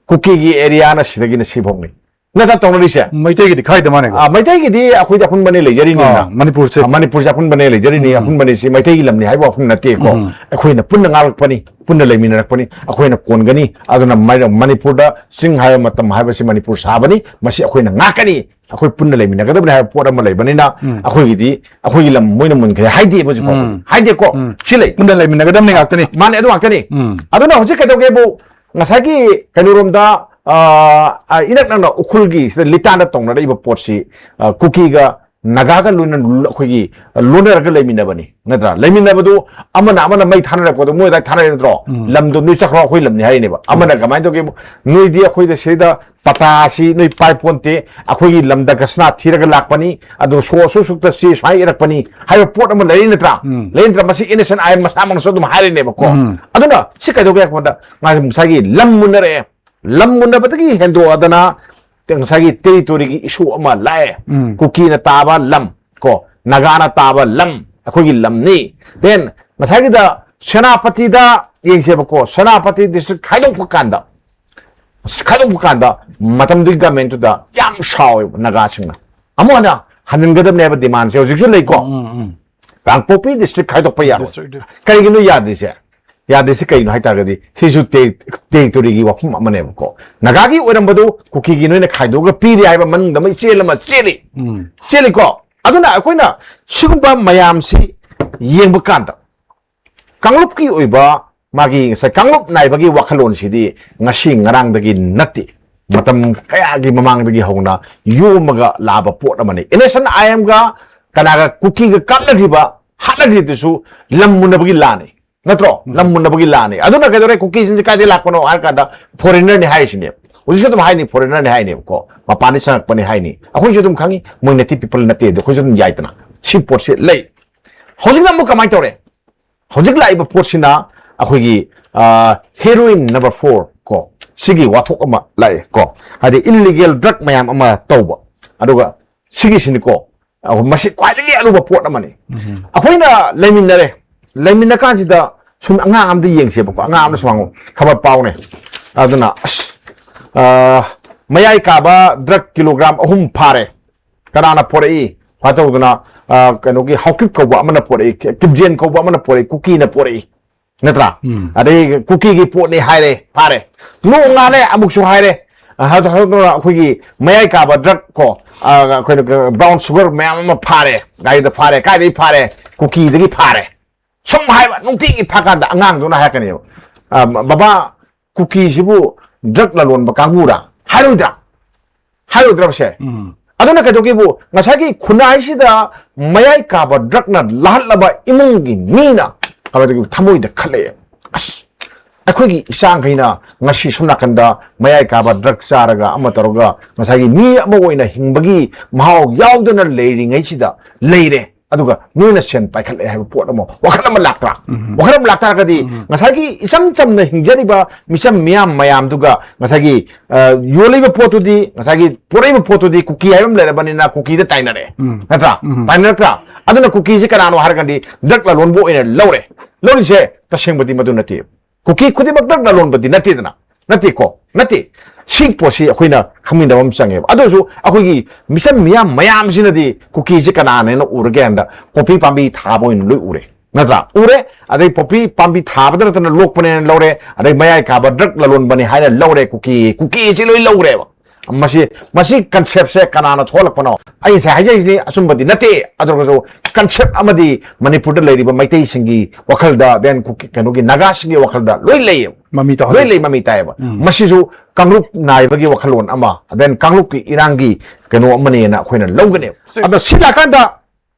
ꯀꯨꯀꯤꯒꯤ ꯑꯦꯔꯤꯌꯥꯅ ꯁꯤꯗꯒꯤꯅ ꯁꯤꯐꯧꯅꯤ, ꯅꯠꯇ꯭ꯔꯥ ꯇꯧꯅꯔꯤꯁꯦ? ꯃꯩꯇꯩꯒꯤꯗꯤ ꯈꯥꯏꯗ ꯃꯥꯅꯦꯀꯣ? ꯑ, ꯃꯩꯇꯩꯒꯤꯗꯤ ꯑꯩꯈꯣꯏꯗꯤ ꯑꯄꯨꯟꯕꯅꯦ ꯂꯩꯖꯔꯤꯅꯤꯅ꯫ ꯑ, ꯃꯅꯤꯄꯨꯔꯁꯦ꯫ ꯑ, ꯃꯅꯤꯄꯨꯔꯁꯦ ꯑꯄꯨꯟꯕꯅꯦ ꯂꯩꯖꯔꯤꯅꯤ꯫ ꯎꯝ꯫ ꯑꯄꯨꯟꯕꯅꯤ, ꯁꯤ ꯃꯩꯇꯩꯒꯤ ꯂꯝꯅꯤ ꯍꯥꯏꯕ ꯋꯥꯐꯝ ꯅꯠꯇꯦꯀꯣ꯫ ꯎꯝ꯫ ꯑꯩꯈꯣꯏꯅ ꯄꯨꯟꯅ ꯉꯥꯡꯂꯛꯄꯅꯤ, ꯄꯨꯟꯅ ꯂꯩꯃꯤꯟꯅꯔꯛꯄꯅꯤ, ꯑꯩꯈꯣꯏꯅ ꯀꯣꯟꯒꯅꯤ꯫ ꯑꯗꯨꯅ ꯃ-, ꯃꯅꯤꯄꯨꯔꯗ ꯆꯤꯡ ꯍꯥꯏꯕ ꯃꯇꯝ ꯍꯥꯏꯕꯁꯤ ꯃꯅꯤꯄꯨꯔ ꯁꯥꯕꯅꯤ, ꯃꯁꯤ ꯑꯩꯈꯣꯏꯅ ꯉꯥꯛꯀꯅꯤ꯫ ꯑꯩꯈꯣꯏ ꯄꯨꯟꯅ ꯂꯩꯃꯤꯟꯅꯒꯗꯕꯅꯤ ꯍꯥꯏꯕ ꯄꯣꯠ ꯑꯃ ꯂꯩꯕꯅꯤꯅ, ꯎꯝ꯫ ꯑꯩꯈꯣꯏꯒꯤꯗꯤ ꯑꯩꯈꯣꯏꯒꯤ ꯂꯝ ꯃꯣꯏꯅ ꯃꯨꯟꯈ꯭ꯔꯦ ꯍꯥꯏꯗꯦꯕ ꯍꯧꯖꯤꯛ ꯐꯥꯎꯕꯗꯤ꯫ ꯎꯝ꯫ ꯍꯥꯏꯗꯦꯀꯣ꯫ ꯎꯝ꯫ ꯁꯤ ꯂꯩ꯫ ꯄꯨꯟꯅ ꯂꯩꯃꯤꯟꯅꯒꯗꯕꯅꯤ ꯉꯥꯛꯇꯅꯤ꯫ ꯃꯥꯅꯦ, ꯑꯗꯨ ꯉꯥꯛꯇꯅꯤ꯫ ꯎꯝ꯫ ꯑꯗꯨꯅ ꯍꯧꯖꯤꯛ ꯀꯩꯗꯧꯒꯦꯕꯨ, ꯉꯁꯥꯏꯒꯤ ꯀꯩꯅꯣꯔꯣꯝꯗ, ꯑ, ꯑ, ꯏꯅꯛ ꯅꯛꯅ ꯎꯈ꯭ꯔꯨꯜꯒꯤ ꯁꯤꯗ ꯂꯤꯇꯥꯟꯗ ꯇꯧꯅꯔꯛꯏꯕ ꯄꯣꯠꯁꯤ, ꯑ, ꯀꯨꯀꯤꯒ ꯅꯥꯒꯥꯒ ꯂꯣꯏꯅ ꯂ-, ꯑꯩꯈꯣꯏꯒꯤ ꯂꯣꯟꯅꯔꯒ ꯂꯩꯃꯤꯟꯅꯕꯅꯤ, ꯅꯠꯇ꯭ꯔꯥ? ꯂꯩꯃꯤꯟꯅꯕꯗꯨ ꯑꯃꯅ ꯑꯃꯅ ꯃꯩ ꯊꯥꯅꯔꯛꯄꯗꯣ ꯃꯣꯏ ꯑꯗꯥꯏ ꯊꯥꯅꯔꯦ ꯅꯠꯇ꯭ꯔꯣ? ꯎꯝ꯫ ꯂꯝꯗꯣ ꯅꯣꯏ ꯆꯠꯈ꯭ꯔꯣ, ꯑꯩꯈꯣꯏ ꯂꯝꯅꯤ ꯍꯥꯏꯔꯤꯅꯦꯕ꯫ ꯑꯃꯅ ꯀꯃꯥꯏꯅ ꯇꯧꯒꯦꯕꯨ, "ꯅꯣꯏꯗꯤ ꯑꯩꯈꯣꯏꯗ ꯁꯤꯗ ꯄꯇꯥ ꯑꯁꯤ ꯅꯣꯏ ꯄꯥꯏ ꯄꯣꯟꯇꯦ, ꯑꯩꯈꯣꯏꯒꯤ ꯂꯝꯗ ꯒꯁꯅꯥ ꯊꯤꯔꯒ ꯂꯥꯛꯄꯅꯤ, ꯑꯗꯣ ꯁꯣ ꯑꯁꯨꯛ ꯁꯨꯛꯇ ꯁꯤ ꯁꯨꯃꯥꯏꯅ ꯏꯔꯛꯄꯅꯤ" ꯍꯥꯏꯕ ꯄꯣꯠ ꯑꯃ ꯂꯩꯔꯤ ꯅꯠꯇ꯭ꯔꯥ? ꯎꯝ꯫ ꯂꯩꯔꯤ ꯅꯠꯇ꯭ꯔꯥ? ꯃꯁꯤ ꯏꯅꯦꯁꯟ ꯑꯥꯏ ꯑꯦꯝ ꯃꯁꯥꯃꯛꯅꯁꯨ ꯑꯗꯨꯝ ꯍꯥꯏꯔꯤꯅꯦꯕꯀꯣ꯫ ꯎꯝ꯫ ꯑꯗꯨꯅ ꯁꯤ ꯀꯩꯗꯧꯒꯦ ꯍꯥꯏꯕ ꯃꯇꯝꯗ, ꯉꯁꯥꯏꯒꯤ ꯂꯝ ꯃꯨꯟꯅꯔꯛꯑꯦ, ꯂꯝ ꯃꯨꯟꯅꯕꯗꯒꯤ ꯍꯦꯟꯗꯣꯛꯑꯗꯅ ꯉꯁꯥꯏꯒꯤ ꯇꯦꯔꯤꯇꯣꯔꯤꯒꯤ ꯏꯁꯨ ꯑꯃ ꯂꯥꯛꯑꯦ꯫ ꯎꯝ꯫ ꯀꯨꯀꯤꯅ ꯇꯥꯕ ꯂꯝ, ꯀꯣ, ꯅꯥꯒꯥꯅ ꯇꯥꯕ ꯂꯝ, ꯑꯩꯈꯣꯏꯒꯤ ꯂꯝꯅꯤ꯫ Then ꯉꯁꯥꯏꯒꯤꯗ ꯁꯦꯅꯥꯄꯇꯤꯗ ꯌꯦꯡꯁꯦꯕꯀꯣ, ꯁꯦꯅꯥꯄꯇꯤ ꯗꯤꯁꯇ꯭ꯔꯤꯛ ꯈꯥꯏꯗꯣꯛꯄ ꯀꯥꯟꯗ, ꯈꯥꯏꯗꯣꯛꯄ ꯀꯥꯟꯗ ꯃꯇꯝꯗꯨꯒꯤ ꯒꯃꯦꯟꯇꯨꯗ ꯌꯥꯝ ꯁꯥꯎꯋꯦꯕ ꯅꯥꯒꯥꯁꯤꯡꯅ꯫ ꯑꯃꯨꯛ ꯍꯟꯅ ꯍꯟꯖꯤꯟꯒꯗꯕꯅꯦ ꯍꯥꯏꯕ ꯗꯤꯃꯥꯟꯁꯦ ꯍꯧꯖꯤꯛꯁꯨ ꯂꯩꯀꯣ꯫ ꯎꯝ, ꯎꯝ, ꯎꯝ꯫ ꯀꯥꯡꯄꯣꯛꯄꯤ ꯗꯤꯁꯇ꯭ꯔꯤꯛ ꯈꯥꯏꯗꯣꯛꯄ ꯌꯥꯔꯣꯏ꯫ District, district. ꯀꯔꯤꯒꯤꯅꯣ ꯌꯥꯗ꯭ꯔꯤꯁꯦ? ꯌꯥꯗ꯭ꯔꯤꯁꯦ ꯀꯩꯅꯣ ꯍꯥꯏ ꯇꯥꯔꯒꯗꯤ, ꯁꯤꯁꯨ ꯇꯦ-, ꯇꯦꯔꯤꯇꯣꯔꯤꯒꯤ ꯋꯥꯐꯝ ꯑꯃꯅꯦꯕꯀꯣ꯫ ꯅꯥꯒꯥꯒꯤ ꯑꯣꯏꯔꯝꯕꯗꯨ ꯀꯨꯀꯤꯒꯤ ꯅꯣꯏꯅ ꯈꯥꯏꯗꯣꯛꯑꯒ ꯄꯤꯔꯦ ꯍꯥꯏꯕ ꯃꯅꯨꯡꯗ ꯑꯃ ꯏꯆꯦꯜ ꯑꯃ ꯆꯦꯜꯂꯤ꯫ ꯎꯝ꯫ ꯆꯦꯜꯂꯤꯀꯣ? ꯑꯗꯨꯅ ꯑꯩꯈꯣꯏꯅ ꯁꯤꯒꯨꯝꯕ ꯃꯌꯥꯝꯁꯤ ꯌꯦꯡꯕ ꯀꯥꯟꯗ, ꯀꯥꯡꯂꯨꯞꯀꯤ ꯑꯣꯏꯕ ꯃꯥꯒꯤ ꯉꯁꯥꯏ ꯀꯥꯡꯂꯨꯞ ꯅꯥꯏꯕꯒꯤ ꯋꯥꯈꯜꯂꯣꯟꯁꯤꯗꯤ ꯉꯁꯤ ꯉꯔꯥꯡꯗꯒꯤ ꯅꯠꯇꯦ, ꯃꯇꯝ ꯀꯌꯥꯒꯤ ꯃꯃꯥꯡꯗꯒꯤ ꯍꯧꯅ ꯌꯣꯝꯃꯒ ꯂꯥꯛꯑꯕ ꯄꯣꯠ ꯑꯃꯅꯤ꯫ ꯏꯅꯦꯁꯟ ꯑꯥꯏ ꯑꯦꯝꯒ ꯀꯅꯥꯒ ꯀꯨꯀꯤꯒ ꯀꯥꯞꯅꯈ꯭ꯔꯤꯕ, ꯍꯥꯠꯅꯈ꯭ꯔꯤꯗꯨꯁꯨ ꯂꯝ ꯃꯨꯟꯅꯕꯒꯤ ꯂꯥꯟꯅꯤ, ꯅꯠꯇ꯭ꯔꯣ? ꯎꯝ꯫ ꯂꯝ ꯃꯨꯟꯅꯕꯒꯤ ꯂꯥꯟꯅꯤ꯫ ꯑꯗꯨꯅ ꯀꯩꯗꯧꯔꯦ? ꯀꯨꯀꯤꯁꯤꯡꯁꯦ ꯀꯥꯏꯗꯩ ꯂꯥꯛꯄꯅꯣ ꯍꯥꯏꯔ ꯀꯥꯟꯗ ꯐꯣꯔꯦꯟꯅꯔꯅꯤ ꯍꯥꯏꯔꯤꯁꯤꯅꯦꯕ꯫ ꯍꯧꯖꯤꯛꯁꯨ ꯑꯗꯨꯝ ꯍꯥꯏꯅꯤ, ꯐꯣꯔꯦꯟꯅꯔꯅꯤ ꯍꯥꯏꯅꯦꯕꯀꯣ, ꯃꯄꯥꯟꯗꯒꯤ ꯆꯪꯉꯛꯄꯅꯤ ꯍꯥꯏꯅꯤ꯫ ꯑꯩꯈꯣꯏꯁꯨ ꯑꯗꯨꯝ ꯈꯪꯉꯤ, ꯃꯣꯏ ꯅꯦꯇꯤꯚ ꯄꯤꯄꯜ ꯅꯠꯇꯦ, ꯑꯗꯣ ꯑꯩꯈꯣꯏꯁꯨ ꯑꯗꯨꯝ ꯌꯥꯏꯗꯅ꯫ ꯁꯤ ꯄꯣꯠꯁꯦ ꯂꯩ꯫ ꯍꯧꯖꯤꯛꯅ ꯑꯃꯨꯛ ꯀꯃꯥꯏꯅ ꯇꯧꯔꯦ? ꯍꯧꯖꯤꯛ ꯂꯥꯛꯏꯕ ꯄꯣꯠꯁꯤꯅ ꯑꯩꯈꯣꯏꯒꯤ ꯍꯦꯔꯣꯏꯟ ꯅꯝꯕꯔ ꯐꯣꯔ ꯀꯣ, ꯁꯤꯒꯤ ꯋꯥꯊꯣꯛ ꯑꯃ ꯂꯥꯛꯑꯦ ꯀꯣ, ꯍꯥꯏꯗꯤ ꯏꯜꯂꯤꯒꯦꯜ ꯗ꯭ꯔꯛ ꯃꯌꯥꯝ ꯑꯃ ꯇꯧꯕ꯫ ꯑꯗꯨꯒ ꯁꯤꯒꯤꯁꯤꯅꯤꯀꯣ, ꯑꯩꯈꯣꯏ ꯃꯁꯤ ꯈ꯭ꯋꯥꯏꯗꯒꯤ ꯑꯔꯨꯕ ꯄꯣꯠ ꯑꯃꯅꯤ꯫ ꯑꯩꯈꯣꯏꯅ ꯂꯩꯃꯤꯟꯅꯔꯦ, ꯂꯩꯃꯤꯟꯅ ꯀꯥꯟꯁꯤꯗ ꯁꯨꯝ ꯑꯉꯥꯡ ꯑꯃꯗ ꯌꯦꯡꯁꯦꯕꯀꯣ, ꯑꯉꯥꯡ ꯑꯃꯅ ꯁꯨꯃꯥꯡꯉꯨ ꯈꯕꯔ ꯄꯥꯎꯅꯦ꯫ ꯑꯗꯨꯅ ꯑꯁ, ꯑ, ꯃꯌꯥꯏ ꯀꯥꯕ ꯗ꯭ꯔꯛ ꯀꯤꯂꯣꯒ꯭ꯔꯥꯝ ꯑꯍꯨꯝ ꯐꯥꯔꯦ꯫ ꯀꯅꯥꯅ ꯄꯣꯔꯛꯏ? ꯐꯥ ꯇꯧꯗꯅ, ꯑ, ꯀꯩꯅꯣꯒꯤ ꯍꯥꯎꯀꯤꯞ ꯀꯧꯕ ꯑꯃꯅ ꯄꯣꯔꯛꯏ, ꯀꯤꯞꯖꯦꯟ ꯀꯧꯕ ꯑꯃꯅ ꯄꯣꯔꯛꯏ, ꯀꯨꯀꯤꯅ ꯄꯣꯔꯛꯏ꯫ ꯅꯠꯇ꯭ꯔꯥ? ꯑꯗꯩ ꯀꯨꯀꯤꯒꯤ ꯄꯣꯠꯅꯤ ꯍꯥꯏꯔꯦ, ꯐꯥꯔꯦ꯫ ꯅꯣꯡꯉꯥꯜꯂꯦ, ꯑꯃꯨꯛꯁꯨ ꯍꯥꯏꯔꯦ꯫ ꯑ, ꯍꯥꯏꯗꯣ-, ꯍꯥꯏꯗꯣꯛꯇꯅ ꯑꯩꯈꯣꯏꯒꯤ ꯃꯌꯥꯏ ꯀꯥꯕ ꯗ꯭ꯔꯛ ꯀꯣ, ꯑ, ꯑꯩꯈꯣꯏꯅ ꯕ꯭ꯔꯥꯎꯟ ꯁꯨꯒꯔ ꯃꯌꯥꯝ ꯑꯃ ꯐꯥꯔꯦ, ꯒꯥꯔꯤꯗ ꯐꯥꯔꯦ꯫ ꯀꯥꯏꯗꯒꯤ ꯐꯥꯔꯦ? ꯀꯨꯀꯤꯗꯒꯤ ꯐꯥꯔꯦ꯫ ꯁꯨꯝ ꯍꯥꯏꯕ, ꯅꯨꯡꯇꯤꯒꯤ ꯐꯥꯀꯥꯟꯗ ꯑꯉꯥꯡꯗꯨꯅ ꯍꯥꯏꯔꯛꯀꯅꯦꯕ, "ꯑ, ꯕꯕꯥ, ꯀꯨꯀꯤꯁꯤꯕꯨ ꯗ꯭ꯔꯛ ꯂꯂꯣꯟꯕ ꯀꯥꯡꯕꯨꯔꯥ?" ꯍꯥꯏꯔꯣꯏꯗ꯭ꯔꯥ? ꯍꯥꯏꯔꯣꯏꯗ꯭ꯔꯕꯁꯦ? ꯑꯗꯨꯅ ꯀꯩꯗꯧꯒꯦꯕꯨ, ꯉꯁꯥꯏꯒꯤ ꯈꯨꯟꯅꯥꯏꯁꯤꯗ ꯃꯌꯥꯏ ꯀꯥꯕ ꯗ꯭ꯔꯛꯅ ꯂꯥꯍꯠꯂꯕ ꯏꯃꯨꯡꯒꯤ ꯃꯤꯅ ꯀꯃꯥꯏꯅ ꯇꯧꯒꯦ? ꯊꯃꯣꯏꯗ ꯈꯜꯂꯛꯑꯦ, "ꯑꯁ, ꯑꯩꯈꯣꯏꯒꯤ ꯏꯆꯥꯈꯩꯅ ꯉꯁꯤ ꯁꯣꯝ ꯅꯥꯀꯟꯗ ꯃꯌꯥꯏ ꯀꯥꯕ ꯗ꯭ꯔꯛ ꯆꯥꯔꯒ ꯑꯃ ꯇꯧꯔꯒ ꯉꯁꯥꯏꯒꯤ ꯃꯤ ꯑꯃ ꯑꯣꯏꯅ ꯍꯤꯡꯕꯒꯤ ꯃꯍꯥꯎ ꯌꯥꯎꯗꯅ ꯂꯩꯔꯤꯉꯩꯁꯤꯗ ꯂꯩꯔꯦ, ꯑꯗꯨꯒ ꯅꯣꯏꯅ ꯁꯦꯟ ꯄꯥꯏꯈꯠꯂꯛꯑꯦ" ꯍꯥꯏꯕ ꯄꯣꯠ ꯑꯃ, ꯋꯥꯈꯜ ꯑꯃ ꯂꯥꯛꯇ꯭ꯔꯥ? ꯋꯥꯈꯜ ꯑꯃ ꯂꯥꯛꯇꯥꯔꯒꯗꯤ ꯉꯁꯥꯏꯒꯤ ꯏꯆꯝ ꯆꯝꯅ ꯍꯤꯡꯖꯔꯤꯕ ꯃꯤꯆꯝ ꯃꯤꯌꯥꯝ ꯃꯌꯥꯝꯗꯨꯒ ꯉꯁꯥꯏꯒꯤ, ꯑ, ꯌꯣꯜꯂꯤꯕ ꯄꯣꯠꯇꯨꯗꯤ, ꯉꯁꯥꯏꯒꯤ ꯄꯣꯔꯛꯏꯕ ꯄꯣꯠꯇꯨꯗꯤ ꯀꯨꯀꯤ ꯍꯥꯏꯕ ꯑꯃ ꯂꯩꯔꯕꯅꯤꯅ ꯀꯨꯀꯤꯗ ꯇꯥꯏꯅꯔꯦ꯫ ꯅꯠꯇ꯭ꯔꯥ? ꯇꯥꯏꯅꯔꯛꯇ꯭ꯔꯥ? ꯑꯗꯨꯅ ꯀꯨꯀꯤꯁꯤ ꯀꯅꯥꯅꯣ ꯍꯥꯏꯔꯒꯗꯤ ꯗ꯭ꯔꯛ ꯂꯂꯣꯟꯕ ꯑꯣꯏꯅ ꯂꯧꯔꯦ꯫ ꯂꯧꯔꯤꯁꯦ ꯇꯁꯦꯡꯕꯗꯤ ꯃꯗꯨ ꯅꯠꯇꯦ꯫ ꯀꯨꯀꯤ ꯈꯨꯗꯤꯡꯃꯛ ꯗ꯭ꯔꯛ ꯂꯂꯣꯟꯕꯗꯤ ꯅꯠꯇꯦꯗꯅ꯫ ꯅꯠꯇꯦꯀꯣ? ꯅꯠꯇꯦ꯫ ꯁꯤ ꯄꯣꯠꯁꯤ ꯑꯩꯈꯣꯏꯅ ꯈꯪꯃꯤꯟꯅꯕ ꯑꯃ ꯆꯪꯉꯦꯕ꯫ ꯑꯗꯨꯁꯨ ꯑꯩꯈꯣꯏꯒꯤ ꯃꯤꯆꯝ ꯃꯤꯌꯥꯝ ꯃꯌꯥꯝꯁꯤꯅꯗꯤ ꯀꯨꯀꯤꯁꯤ ꯀꯅꯥꯅꯦꯅ ꯎꯔꯒꯦ ꯍꯥꯏꯅ ꯄꯣꯄꯤ ꯄꯥꯝꯕꯤ ꯊꯥꯕ ꯑꯣꯏꯅ ꯂꯣꯏ ꯎꯔꯦ꯫ ꯅꯠꯇ꯭ꯔꯥ? ꯎꯔꯦ꯫ ꯑꯗꯩ ꯄꯣꯄꯤ ꯄꯥꯝꯕꯤ ꯊꯥꯕꯗ ꯅꯠꯇꯅ ꯂꯣꯛꯄꯅꯦꯅ ꯂꯧꯔꯦ꯫ ꯑꯗꯩ ꯃꯌꯥꯏ ꯀꯥꯕ ꯗ꯭ꯔꯛ ꯂꯂꯣꯟꯕꯅꯤ ꯍꯥꯏꯅ ꯂꯧꯔꯦ꯫ ꯀꯨꯀꯤ, ꯀꯨꯀꯤꯁꯤ ꯂꯣꯏ ꯂꯧꯔꯦꯕ꯫ ꯃꯁꯤ, ꯃꯁꯤ ꯀꯟꯁꯦꯞꯁꯦ ꯀꯅꯥꯅ ꯊꯣꯛꯍꯜꯂꯛꯄꯅꯣ? ꯑꯩ ꯉꯁꯥꯏ ꯍꯥꯏꯖꯔꯤꯁꯤꯅꯤ, ꯑꯆꯨꯝꯕꯗꯤ ꯅꯠꯇꯦ꯫ ꯑꯗꯨ ꯑꯣꯏꯔꯒꯁꯨ ꯀꯟꯁꯦꯞ ꯑꯃꯗꯤ ꯃꯅꯤꯄꯨꯔꯗ ꯂꯩꯔꯤꯕ ꯃꯩꯇꯩꯁꯤꯡꯒꯤ ꯋꯥꯈꯜꯗ, then ꯀꯨꯀꯤ, ꯀꯩꯅꯣꯒꯤ ꯅꯥꯒꯥꯁꯤꯡꯒꯤ ꯋꯥꯈꯜꯗ ꯂꯣꯏ ꯂꯩꯌꯦꯕ꯫ ꯃꯃꯤ ꯇꯧꯍꯜꯂꯦ꯫ ꯂꯣꯏ ꯂꯩ, ꯃꯃꯤ ꯇꯥꯏꯌꯦꯕ꯫ ꯃꯁꯤꯁꯨ ꯀꯥꯡꯂꯨꯞ ꯅꯥꯏꯕꯒꯤ ꯋꯥꯈꯜꯂꯣꯟ ꯑꯃ, then ꯀꯥꯡꯂꯨꯞꯀꯤ ꯏꯔꯥꯡꯒꯤ ꯀꯩꯅꯣ ꯑꯃꯅꯦꯅ ꯑꯩꯈꯣꯏꯅ ꯂꯧꯒꯅꯦꯕ꯫ ꯑꯗꯣ ꯁꯤ ꯂꯥꯛꯀꯥꯟꯗ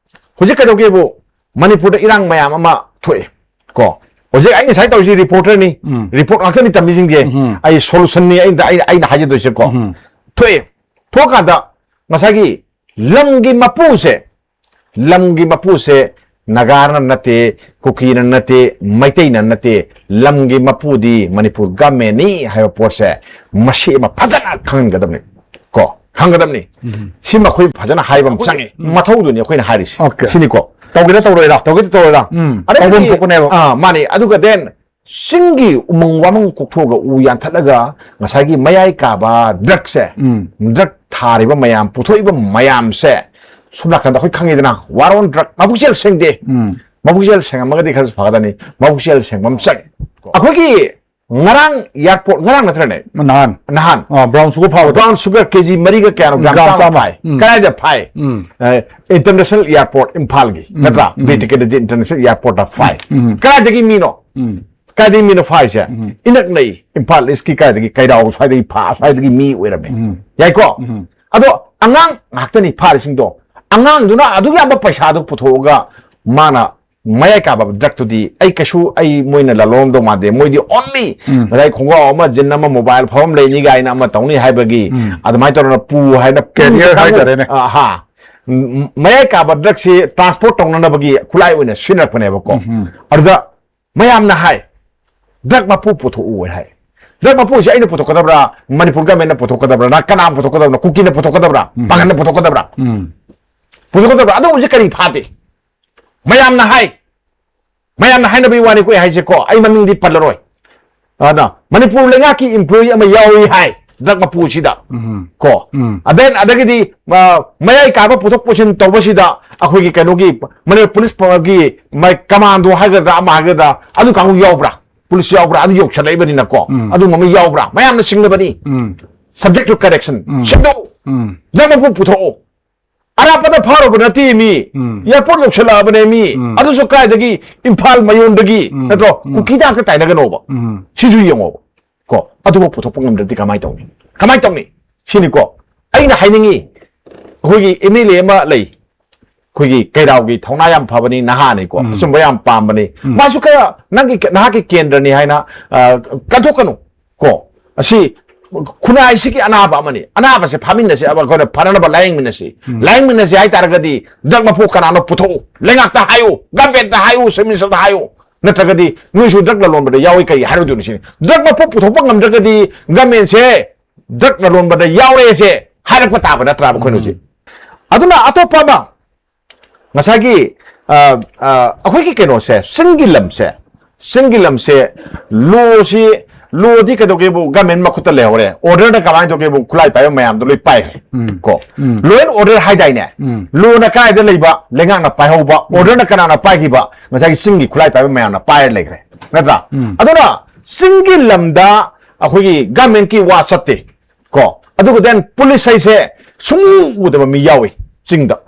ꯍꯧꯖꯤꯛ ꯀꯩꯗꯧꯒꯦꯕꯨ, ꯃꯅꯤꯄꯨꯔꯗ ꯏꯔꯥꯡ ꯃꯌꯥꯝ ꯑꯃ ꯊꯣꯛꯑꯦ ꯀꯣ꯫ ꯍꯧꯖꯤꯛ ꯑꯩ ꯉꯁꯥꯏ ꯇꯧꯔꯤꯁꯤ ꯔꯤꯄꯣꯔꯇꯔꯅꯤ, ꯎꯝ꯫ ꯔꯤꯄꯣꯔꯠ ꯉꯥꯛꯇꯅꯤ ꯇꯝꯃꯤꯁꯤꯡꯁꯦ꯫ ꯎꯝ꯫ ꯑꯩ ꯁꯣꯂꯨꯁꯟꯅꯤ ꯑꯩꯅ, ꯑꯩꯅ, ꯑꯩꯅ ꯍꯥꯏꯖꯗꯣꯏꯁꯦ ꯀꯣ꯫ ꯎꯝ꯫ ꯊꯣꯛꯑꯦ꯫ ꯊꯣꯛꯑꯀꯥꯟꯗ ꯉꯁꯥꯏꯒꯤ ꯂꯝꯒꯤ ꯃꯄꯨꯁꯦ, ꯂꯝꯒꯤ ꯃꯄꯨꯁꯦ ꯅꯥꯒꯥꯅ ꯅꯠꯇꯦ, ꯀꯨꯀꯤꯅ ꯅꯠꯇꯦ, ꯃꯩꯇꯩꯅ ꯅꯠꯇꯦ, ꯂꯝꯒꯤ ꯃꯄꯨꯗꯤ ꯃꯅꯤꯄꯨꯔ ꯒꯃꯦꯟꯅꯤ ꯍꯥꯏꯕ ꯄꯣꯠꯁꯦ ꯃꯁꯤ ꯑꯃ ꯐꯖꯅ ꯈꯪꯍꯟꯒꯗꯕꯅꯤ꯫ ꯀꯣ, ꯈꯪꯒꯗꯕꯅꯤ꯫ ꯁꯤꯃ ꯑꯩꯈꯣꯏ ꯐꯖꯅ ꯍꯥꯏꯕ ꯑꯃ ꯆꯪꯉꯤ꯫ ꯃꯊꯧꯗꯨꯅꯤ ꯑꯩꯈꯣꯏꯅ ꯍꯥꯏꯔꯤꯁꯤ꯫ Okay. ꯁꯤꯅꯤꯀꯣ꯫ ꯇꯧꯒꯦꯔꯥ ꯇꯧꯔꯣꯏꯔꯥ? ꯇꯧꯒꯦꯔꯥ ꯇꯧꯔꯣꯏꯔꯥ? ꯎꯝ, ꯑꯗꯒꯤꯗꯤ, ꯇꯧꯐꯝ ꯊꯣꯛꯄꯅꯦꯕ꯫ ꯑꯥ, ꯃꯥꯅꯤ꯫ ꯑꯗꯨꯒ then ꯆꯤꯡꯒꯤ ꯎꯃꯪ ꯋꯥꯃꯪ ꯀꯣꯛꯊꯣꯛꯑꯒ ꯎ ꯌꯥꯟꯊꯠꯂꯒ ꯉꯁꯥꯏꯒꯤ ꯃꯌꯥꯏ ꯀꯥꯕ drug ꯁꯦ, ꯎꯝ꯫ Drug ꯊꯥꯔꯤꯕ ꯃꯌꯥꯝ, ꯄꯨꯊꯣꯛꯏꯕ ꯃꯌꯥꯝꯁꯦ, ꯁꯣꯝ ꯅꯥꯀꯟꯗ ꯑꯩꯈꯣꯏ ꯈꯪꯉꯤꯗꯅ, war on drug, ꯃꯕꯨꯛꯆꯦꯜ ꯁꯦꯡꯗꯦ꯫ ꯎꯝ꯫ ꯃꯕꯨꯛꯆꯦꯜ ꯁꯦꯡꯉꯝꯃꯒꯗꯤ ꯈꯔꯁꯨ ꯐꯒꯗꯕꯅꯤ꯫ ꯃꯕꯨꯛꯆꯦꯜ ꯁꯦꯡꯕ ꯑꯃ ꯆꯪꯉꯤ꯫ ꯑꯩꯈꯣꯏꯒꯤ ꯉꯔꯥꯡ airport, ꯉꯔꯥꯡ ꯅꯠꯇ꯭ꯔꯅꯦ? ꯅꯍꯥꯟ꯫ ꯅꯍꯥꯟ꯫ ꯑꯥ, brown sugar ꯐꯥꯕꯗꯣ꯫ Brown sugar ꯀꯦ ꯖꯤ ꯃꯔꯤꯒ ꯀꯌꯥꯅꯣ? ꯒ꯭ꯔꯥꯝ ꯒ꯭ꯔꯥꯝ ꯆꯥꯝꯃ ꯆꯥꯝꯃ꯫ ꯐꯥꯏ꯫ ꯎꯝ꯫ ꯀꯗꯥꯏꯗ ꯐꯥꯏ? ꯎꯝ꯫ ꯑꯦ, international airport ꯏꯝꯐꯥꯜꯒꯤ, ꯎꯝ, ꯅꯠꯇ꯭ꯔꯥ? ꯎꯝ꯫ ꯕꯤꯔ ꯇꯤꯀꯦꯟꯗ꯭ꯔꯖꯤꯠ international airport ꯇ ꯐꯥꯏ꯫ ꯎꯝ꯫ ꯀꯗꯥꯏꯗꯒꯤ ꯃꯤꯅꯣ? ꯎꯝ꯫ ꯀꯗꯥꯏꯗꯒꯤ ꯃꯤꯅꯣ ꯐꯥꯏꯁꯦ? ꯎꯝ꯫ ꯏꯅꯛ ꯅꯛꯏ꯫ ꯏꯝꯐꯥꯜ East ꯀꯤ ꯀꯗꯥꯏꯗꯒꯤ? ꯀꯩꯔꯥꯎ ꯁ꯭ꯋꯥꯏꯗꯒꯤ ꯐꯥ-, ꯁ꯭ꯋꯥꯏꯗꯒꯤ ꯃꯤ ꯑꯣꯏꯔꯝꯃꯦ꯫ ꯎꯝ꯫ ꯌꯥꯏꯀꯣ? ꯎꯝ꯫ ꯑꯗꯣ ꯑꯉꯥꯡ ꯉꯥꯛꯇꯅꯤ ꯐꯥꯔꯤꯁꯤꯡꯗꯣ꯫ ꯑꯉꯥꯡꯗꯨꯅ ꯑꯗꯨꯛ ꯌꯥꯝꯕ ꯄꯩꯁꯥꯗꯣ ꯄꯨꯊꯣꯛꯑꯒ ꯃꯥꯅ ꯃꯌꯥꯏ ꯀꯥꯕ drug ꯇꯨꯗꯤ ꯑꯩ ꯀꯩꯁꯨ, ꯑꯩ ꯃꯣꯏꯅ ꯂꯥꯜꯂꯣꯝꯗꯧ ꯃꯥꯟꯗꯦ꯫ ꯃꯣꯏꯗꯤ only ꯎꯝ꯫ ꯉꯁꯥꯏ ꯈꯣꯡꯒ꯭ꯔꯥꯎ ꯑꯃ, jean ꯑꯃ, mobile ꯐꯕ ꯑꯃ ꯂꯩꯅꯤ ꯀꯥꯏꯅ ꯑꯃ ꯇꯧꯅꯤ ꯍꯥꯏꯕꯒꯤ ꯎꯝ꯫ ꯑꯗꯨꯃꯥꯏꯅ ꯇꯧꯔꯒ ꯄꯨ ꯍꯥꯏꯅ ꯄꯨ career ꯀꯥꯡꯕꯨ-, ꯍꯥꯏꯇꯥꯔꯦꯅꯦ꯫ ꯑ, ꯍꯥ꯫ ꯎꯝ, ꯃꯌꯥꯏ ꯀꯥꯕ drug ꯁꯤ transport ꯇꯧꯅꯅꯕꯒꯤ ꯈꯨꯠꯂꯥꯏ ꯑꯣꯏꯅ ꯁꯤꯖꯤꯟꯅꯔꯛꯄꯅꯦꯕꯀꯣ꯫ ꯎꯝ꯫ ꯑꯗꯨꯗ ꯃꯌꯥꯝꯅ ꯍꯥꯏ, "Drug ꯃꯄꯨ ꯄꯨꯊꯣꯛꯎ" ꯍꯥꯏ꯫ Drug ꯃꯄꯨꯁꯦ ꯑꯩꯅ ꯄꯨꯊꯣꯛꯀꯗꯕ꯭ꯔꯥ, ꯃꯅꯤꯄꯨꯔ ꯒꯃꯦꯟꯅ ꯄꯨꯊꯣꯛꯀꯗꯕ꯭ꯔꯥ, ꯀꯅꯥ ꯄꯨꯊꯣꯛꯀꯗꯕꯅꯣ, ꯀꯨꯀꯤꯅ ꯄꯨꯊꯣꯛꯀꯗꯕ꯭ꯔꯥ, ꯎꯝ꯫ ꯄꯥꯡꯒꯜꯅ ꯄꯨꯊꯣꯛꯀꯗꯕ꯭ꯔꯥ? ꯎꯝ꯫ ꯄꯨꯊꯣꯛꯀꯗꯕ꯭ꯔꯥ? ꯑꯗꯨ ꯍꯧꯖꯤꯛ ꯀꯔꯤ ꯐꯥꯗꯦ? ꯃꯌꯥꯝꯅ ꯍꯥꯏ, ꯃꯌꯥꯝꯅ ꯍꯥꯏꯅꯕꯒꯤ ꯋꯥꯅꯤ ꯑꯩꯈꯣꯏ ꯍꯥꯏꯁꯦꯀꯣ, ꯑꯩ ꯃꯃꯤꯡꯗꯤ ꯄꯜꯂꯔꯣꯏ꯫ ꯑꯗ ꯃꯅꯤꯄꯨꯔ ꯂꯩꯉꯥꯛꯀꯤ employee ꯑꯃ ꯌꯥꯎꯏ ꯍꯥꯏ drug ꯃꯄꯨꯁꯤꯗ꯫ ꯎꯝ꯫ ꯀꯣ꯫ ꯎꯝ꯫ And then ꯑꯗꯒꯤꯗꯤ, ꯑ, ꯃꯌꯥꯏ ꯀꯥꯕ ꯄꯨꯊꯣꯛ ꯄꯨꯁꯤꯟ ꯇꯧꯕꯁꯤꯗ ꯑꯩꯈꯣꯏꯒꯤ ꯀꯩꯅꯣꯒꯤ ꯃꯅꯤꯄꯨꯔ police ꯒꯤ ꯃꯥꯏ commando ꯍꯥꯏꯒꯗ꯭ꯔꯥ ꯑꯃ ꯍꯥꯏꯒꯗ꯭ꯔꯥ ꯑꯗꯨ ꯀꯥꯡꯕꯨ ꯌꯥꯎꯕ꯭ꯔꯥ? Police ꯌꯥꯎꯕ꯭ꯔꯥ? ꯑꯗꯨ ꯌꯧꯁꯜꯂꯛꯏꯕꯅꯤꯅꯀꯣ꯫ ꯎꯝ꯫ ꯑꯗꯨꯒꯨꯝꯕ ꯑꯃ ꯌꯥꯎꯕ꯭ꯔꯥ? ꯃꯌꯥꯝꯅ ꯆꯤꯡꯅꯕꯅꯤ꯫ ꯎꯝ꯫ Subject to correction꯫ Um. ꯁꯦꯝꯗꯣꯛꯎ꯫ Um. Drug ꯃꯄꯨ ꯄꯨꯊꯣꯛꯑꯣ꯫ ꯑꯔꯥꯞꯄꯗ ꯐꯥꯔꯨꯕ ꯅꯠꯇꯦ ꯃꯤ꯫ ꯎꯝ꯫ Airport ꯌꯧꯁꯜꯂꯛꯑꯕꯅꯦ ꯃꯤ꯫ ꯎꯝ꯫ ꯑꯗꯨꯁꯨ ꯀꯥꯏꯗꯒꯤ? ꯏꯝꯐꯥꯜ ꯃꯌꯣꯟꯗꯒꯤ, ꯎꯝ꯫ ꯅꯠꯇ꯭ꯔꯣ? ꯎꯝ꯫ ꯀꯨꯀꯤꯗ ꯉꯥꯛꯇ ꯇꯥꯏꯅꯒꯅꯣꯕ꯫ ꯎꯝ꯫ ꯁꯤꯁꯨ ꯌꯦꯡꯉꯣꯕ꯫ ꯀꯣ, ꯑꯗꯨꯕꯨ ꯄꯨꯊꯣꯛꯄ ꯉꯝꯗ꯭ꯔꯗꯤ ꯀꯃꯥꯏꯅ ꯇꯧꯅꯤ? ꯀꯃꯥꯏꯅ ꯇꯧꯅꯤ? ꯁꯤꯅꯤꯀꯣ ꯑꯩꯅ ꯍꯥꯏꯅꯤꯡꯉꯤ꯫ ꯑꯩꯈꯣꯏꯒꯤ M L A ꯑꯃ ꯂꯩ, ꯑꯩꯈꯣꯏꯒꯤ ꯀꯩꯔꯥꯎꯒꯤ, ꯊꯧꯅꯥ ꯌꯥꯝ ꯐꯕꯅꯤ, ꯅꯍꯥꯅꯤꯀꯣ, ꯎꯝ꯫ ꯑꯆꯨꯝꯕ ꯌꯥꯝ ꯄꯥꯝꯕꯅꯤ꯫ ꯎꯝ꯫ ꯃꯥꯁꯨ ꯈꯔ ꯅꯪꯒꯤ ꯀꯦ-, ꯅꯍꯥꯛꯀꯤ ꯀꯦꯟꯗ꯭ꯔꯅꯤ ꯍꯥꯏꯅ, ꯑ, ꯀꯠꯊꯣꯛꯀꯅꯨ꯫ ꯀꯣ, ꯑꯁꯤ ꯈꯨꯟꯅꯥꯏꯁꯤꯒꯤ ꯑꯅꯥꯕ ꯑꯃꯅꯤ꯫ ꯑꯅꯥꯕꯁꯦ ꯐꯥꯃꯤꯟꯅꯁꯤ, ꯑꯩꯈꯣꯏꯅ ꯐꯅꯅꯕ ꯂꯥꯌꯦꯡꯃꯤꯟꯅꯁꯤ꯫ ꯂꯥꯌꯦꯡꯃꯤꯟꯅꯁꯤ ꯍꯥꯏ ꯇꯥꯔꯒꯗꯤ drug ꯃꯄꯨ ꯀꯅꯥꯅꯣ ꯄꯨꯊꯣꯛꯎ, ꯂꯩꯉꯥꯛꯇ ꯍꯥꯏꯌꯨ, government ꯇ ꯍꯥꯏꯌꯨ, chief minister ꯗ ꯍꯥꯏꯌꯨ꯫ ꯅꯠꯇ꯭ꯔꯒꯗꯤ ꯅꯣꯏꯁꯨ drug ꯂꯂꯣꯟꯕꯗ ꯌꯥꯎꯏ ꯀꯩ ꯍꯥꯏꯔꯨꯗꯣꯏꯅꯣ ꯁꯤꯅꯤ꯫ Drug ꯃꯄꯨ ꯄꯨꯊꯣꯛꯄ ꯉꯝꯗ꯭ꯔꯒꯗꯤ government ꯁꯦ drug ꯂꯂꯣꯟꯕꯗ ꯌꯥꯎꯔꯦꯁꯦ ꯍꯥꯏꯔꯛꯄ ꯇꯥꯕ ꯅꯠꯇ꯭ꯔꯥꯕ ꯑꯩꯈꯣꯏꯅ ꯍꯧꯖꯤꯛ? ꯑꯗꯨꯅ ꯑꯇꯣꯞꯄ ꯑꯃ, ꯉꯁꯥꯏꯒꯤ ꯑ, ꯑ, ꯑꯩꯈꯣꯏꯒꯤ ꯀꯩꯅꯣꯁꯦ, ꯆꯤꯡꯒꯤ ꯂꯝꯁꯦ, ꯆꯤꯡꯒꯤ ꯂꯝꯁꯦ, law ꯁꯤ, law ꯗꯤ ꯀꯩꯗꯧꯒꯦꯕꯨ government ꯃꯈꯨꯠꯇ ꯂꯩꯍꯧꯔꯦ꯫ Order ꯅ ꯀꯃꯥꯏꯅ ꯇꯧꯒꯦꯕꯨ ꯈꯨꯠꯂꯥꯏ ꯄꯥꯏꯕ ꯃꯌꯥꯝꯗꯣ ꯂꯣꯏ ꯄꯥꯏꯈ꯭ꯔꯦ꯫ ꯀꯣ, law and order ꯍꯥꯏꯗꯥꯏꯅꯦ? Law ꯅ ꯀꯥꯏꯗ ꯂꯩꯕ, ꯂꯩꯉꯥꯛꯅ ꯄꯥꯏꯍꯧꯕ, order ꯅ ꯀꯅꯥꯅ ꯄꯥꯏꯈꯤꯕ? ꯉꯁꯥꯏꯒꯤ ꯆꯤꯡꯒꯤ ꯈꯨꯠꯂꯥꯏ ꯄꯥꯏꯕ ꯃꯌꯥꯝꯅ ꯄꯥꯏꯔ ꯂꯩꯈ꯭ꯔꯦ, ꯅꯠꯇ꯭ꯔꯥ? ꯑꯗꯨꯅ ꯆꯤꯡꯒꯤ ꯂꯝꯗ ꯑꯩꯈꯣꯏꯒꯤ government ꯀꯤ ꯋꯥ ꯆꯠꯇꯦ꯫ ꯀꯣ, ꯑꯗꯨꯒ then police ꯍꯥꯏꯁꯦ ꯁꯨꯡꯎ ꯎꯗꯕ ꯃꯤ ꯌꯥꯎꯏ ꯆꯤꯡꯗ꯫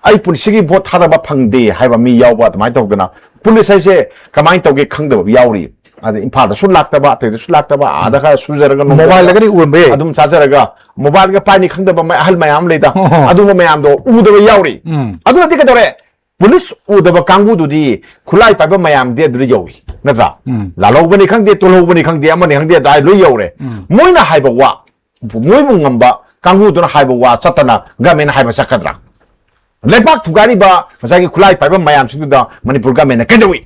ꯑꯩ ꯄꯨꯟꯁꯤꯒꯤ vote ꯊꯥꯗꯕ ꯐꯪꯗꯦ ꯍꯥꯏꯕ ꯃꯤ ꯌꯥꯎꯕ, ꯑꯗꯨꯃꯥꯏꯅ ꯇꯧꯗꯅ police ꯍꯥꯏꯁꯦ ꯀꯃꯥꯏꯅ ꯇꯧꯒꯦ ꯈꯪꯗꯕ ꯌꯥꯎꯔꯤ꯫ ꯑꯗ ꯏꯝꯐꯥꯜꯗꯁꯨ ꯂꯥꯛꯇꯕ, ꯑꯇꯩꯗꯁꯨ ꯂꯥꯛꯇꯕ, ꯑꯥꯗ ꯈꯔ ꯁꯨꯖꯔꯒ ꯅꯣꯡꯃ ꯃꯣꯕꯥꯏꯜꯗꯒꯗꯤ ꯎꯔꯝꯕ ꯌꯥꯏ꯫ ꯑꯗꯨꯝ ꯆꯥꯖꯔꯒ ꯃꯣꯕꯥꯏꯜꯒ ꯄꯥꯏꯅꯤ ꯈꯪꯗꯕ ꯃ-, ꯑꯍꯜ ꯃꯌꯥꯝ ꯂꯩꯗ꯫ ꯑꯣꯍꯣ꯫ ꯑꯗꯨꯝꯕ ꯃꯌꯥꯝꯗꯣ ꯎꯗꯕ ꯌꯥꯎꯔꯤ꯫ ꯎꯝ꯫ ꯑꯗꯨꯅꯗꯤ ꯀꯩꯗꯧꯔꯦ? Police ꯎꯗꯕ ꯀꯥꯡꯕꯨꯗꯨꯗꯤ ꯈꯨꯠꯂꯥꯏ ꯄꯥꯏꯕ ꯃꯌꯥꯝꯗꯤ ꯑꯗꯨꯗ ꯌꯧꯏ, ꯅꯠꯇ꯭ꯔꯥ? ꯎꯝ꯫ ꯂꯥꯜꯍꯧꯕꯅꯤ ꯈꯪꯗꯦ, ꯇꯣꯜꯍꯧꯕꯅꯤ ꯈꯪꯗꯦ, ꯑꯃꯅꯤ ꯈꯪꯗꯦ, ꯑꯗꯨꯗꯥꯏ ꯂꯣꯏ ꯌꯧꯔꯦ꯫ ꯎꯝ꯫ ꯃꯣꯏꯅ ꯍꯥꯏꯕ ꯋꯥ, ꯃꯣꯏꯕꯨ ꯉꯝꯕ ꯀꯥꯡꯕꯨꯗꯨꯅ ꯍꯥꯏꯕ ꯋꯥ ꯆꯠꯇꯅ government ꯍꯥꯏꯕ ꯆꯠꯀꯗ꯭ꯔꯥ? ꯂꯩꯕꯥꯛ ꯊꯨꯒꯥꯏꯔꯤꯕ ꯉꯁꯥꯏꯒꯤ ꯈꯨꯠꯂꯥꯏ ꯄꯥꯏꯕ ꯃꯌꯥꯝꯁꯤꯡꯗꯨꯗ ꯃꯅꯤꯄꯨꯔ government ꯅ ꯀꯩꯗꯧꯏ?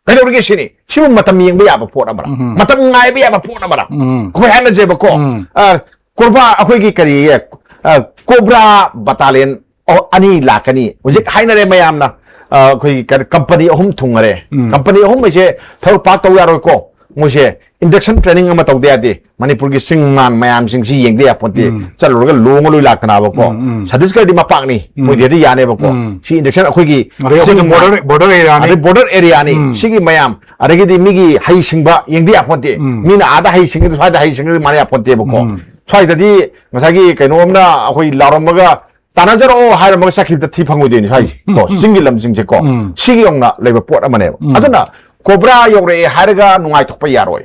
ꯀꯩꯗꯧꯔꯤꯒꯦ ꯁꯤꯅꯤ꯫ ꯁꯤꯕꯨ ꯃꯇꯝ ꯌꯦꯡꯕ ꯌꯥꯕ ꯄꯣꯠ ꯑꯃꯔ? ꯎꯝ꯫ ꯃꯇꯝ ꯉꯥꯏꯕ ꯌꯥꯕ ꯄꯣꯠ ꯑꯃꯔ? ꯎꯝ꯫ ꯑꯩꯈꯣꯏ ꯍꯥꯏꯅꯁꯦꯕꯀꯣ, ꯎꯝ꯫ ꯑ, ꯀꯣꯕ꯭ꯔꯥ, ꯑꯩꯈꯣꯏꯒꯤ ꯀꯔꯤ, ꯑ, ꯀꯣꯕ꯭ꯔꯥ battalion ꯑ-, ꯑꯅꯤ ꯂꯥꯛꯀꯅꯤ꯫ ꯍꯧꯖꯤꯛ ꯍꯥꯏꯅꯔꯦ ꯃꯌꯥꯝꯅ, ꯑ, ꯑꯩꯈꯣꯏꯒꯤ ꯀꯔꯤ, company ꯑꯍꯨꯝ ꯊꯨꯡꯉꯔꯦ꯫ ꯎꯝ꯫ Company ꯑꯍꯨꯝ ꯍꯥꯏꯁꯦ ꯊꯕꯛ ꯄꯥꯛ ꯇꯧ ꯌꯥꯔꯣꯏꯀꯣ꯫ ꯃꯣꯏꯁꯦ induction training ꯑꯃ ꯇꯧꯗ ꯌꯥꯗꯦ꯫ ꯃꯅꯤꯄꯨꯔꯒꯤ ꯆꯤꯡ ꯃꯥꯟ ꯃꯌꯥꯝꯁꯤꯡꯁꯤ ꯌꯦꯡꯗ ꯌꯥꯄꯣꯟꯇꯦ꯫ ꯎꯝ꯫ ꯆꯠꯂꯨꯔꯒ ꯂꯣꯡꯉ ꯂꯣꯏ ꯂꯥꯛꯇꯅꯕꯀꯣ꯫ ꯎꯝ, ꯎꯝ꯫ ꯁꯠꯇꯤꯁꯒꯔꯗꯤ ꯃꯄꯥꯛꯅꯤ, ꯎꯝ꯫ ꯃꯣꯏꯗꯤ ꯍꯦꯛꯇ ꯌꯥꯅꯦꯕꯀꯣ꯫ ꯎꯝ꯫ ꯁꯤ induction ꯑꯩꯈꯣꯏꯒꯤ ꯑꯗꯩ ꯑꯩꯈꯣꯏꯁꯨ ꯆꯤꯡ ꯃꯥꯟ, border, border area ꯅꯤ꯫ ꯑꯗꯩ border area ꯅꯤ꯫ ꯎꯝ꯫ ꯁꯤꯒꯤ ꯃꯌꯥꯝ, ꯑꯗꯒꯤꯗꯤ ꯃꯤꯒꯤ ꯍꯩ ꯁꯤꯡꯕ ꯌꯦꯡꯗ ꯌꯥꯄꯣꯟꯇꯦ꯫ ꯎꯝ꯫ ꯃꯤꯅ ꯑꯥꯗ ꯍꯩ ꯁꯤꯡꯉꯤꯗꯨ ꯁ꯭ꯋꯥꯏꯗ ꯍꯩ ꯁꯤꯡꯉꯤꯗꯨ ꯃꯥꯟꯅ ꯌꯥꯄꯣꯟꯇꯦꯕꯀꯣ꯫ ꯎꯝ꯫ ꯁ꯭ꯋꯥꯏꯗꯗꯤ ꯉꯁꯥꯏꯒꯤ ꯀꯩꯅꯣꯝꯅ ꯑꯩꯈꯣꯏ ꯂꯥꯎꯔꯝꯃꯒ ꯇꯥꯟꯅꯖꯔꯛꯑꯣ ꯍꯥꯏꯔꯝꯃꯒ ꯆꯠꯈꯤꯕꯗ ꯊꯤ ꯐꯪꯉꯣꯏꯗꯣꯏꯅꯤ ꯁ꯭ꯋꯥꯏꯁꯦ꯫ ꯎꯝ, ꯀꯣ, ꯎꯝ, ꯎꯝ꯫ ꯆꯤꯡꯒꯤ ꯂꯝꯁꯤꯡꯁꯦꯀꯣ꯫ ꯎꯝ꯫ ꯁꯤꯒꯤ ꯌꯧꯅ ꯂꯩꯕ ꯄꯣꯠ ꯑꯃꯅꯦꯕ꯫ ꯎꯝ꯫ ꯑꯗꯨꯅ ꯀꯣꯕ꯭ꯔꯥ ꯌꯧꯔꯛꯑꯦ ꯍꯥꯏꯔꯒ ꯅꯨꯡꯉꯥꯏꯊꯣꯛꯄ ꯌꯥꯔꯣꯏ꯫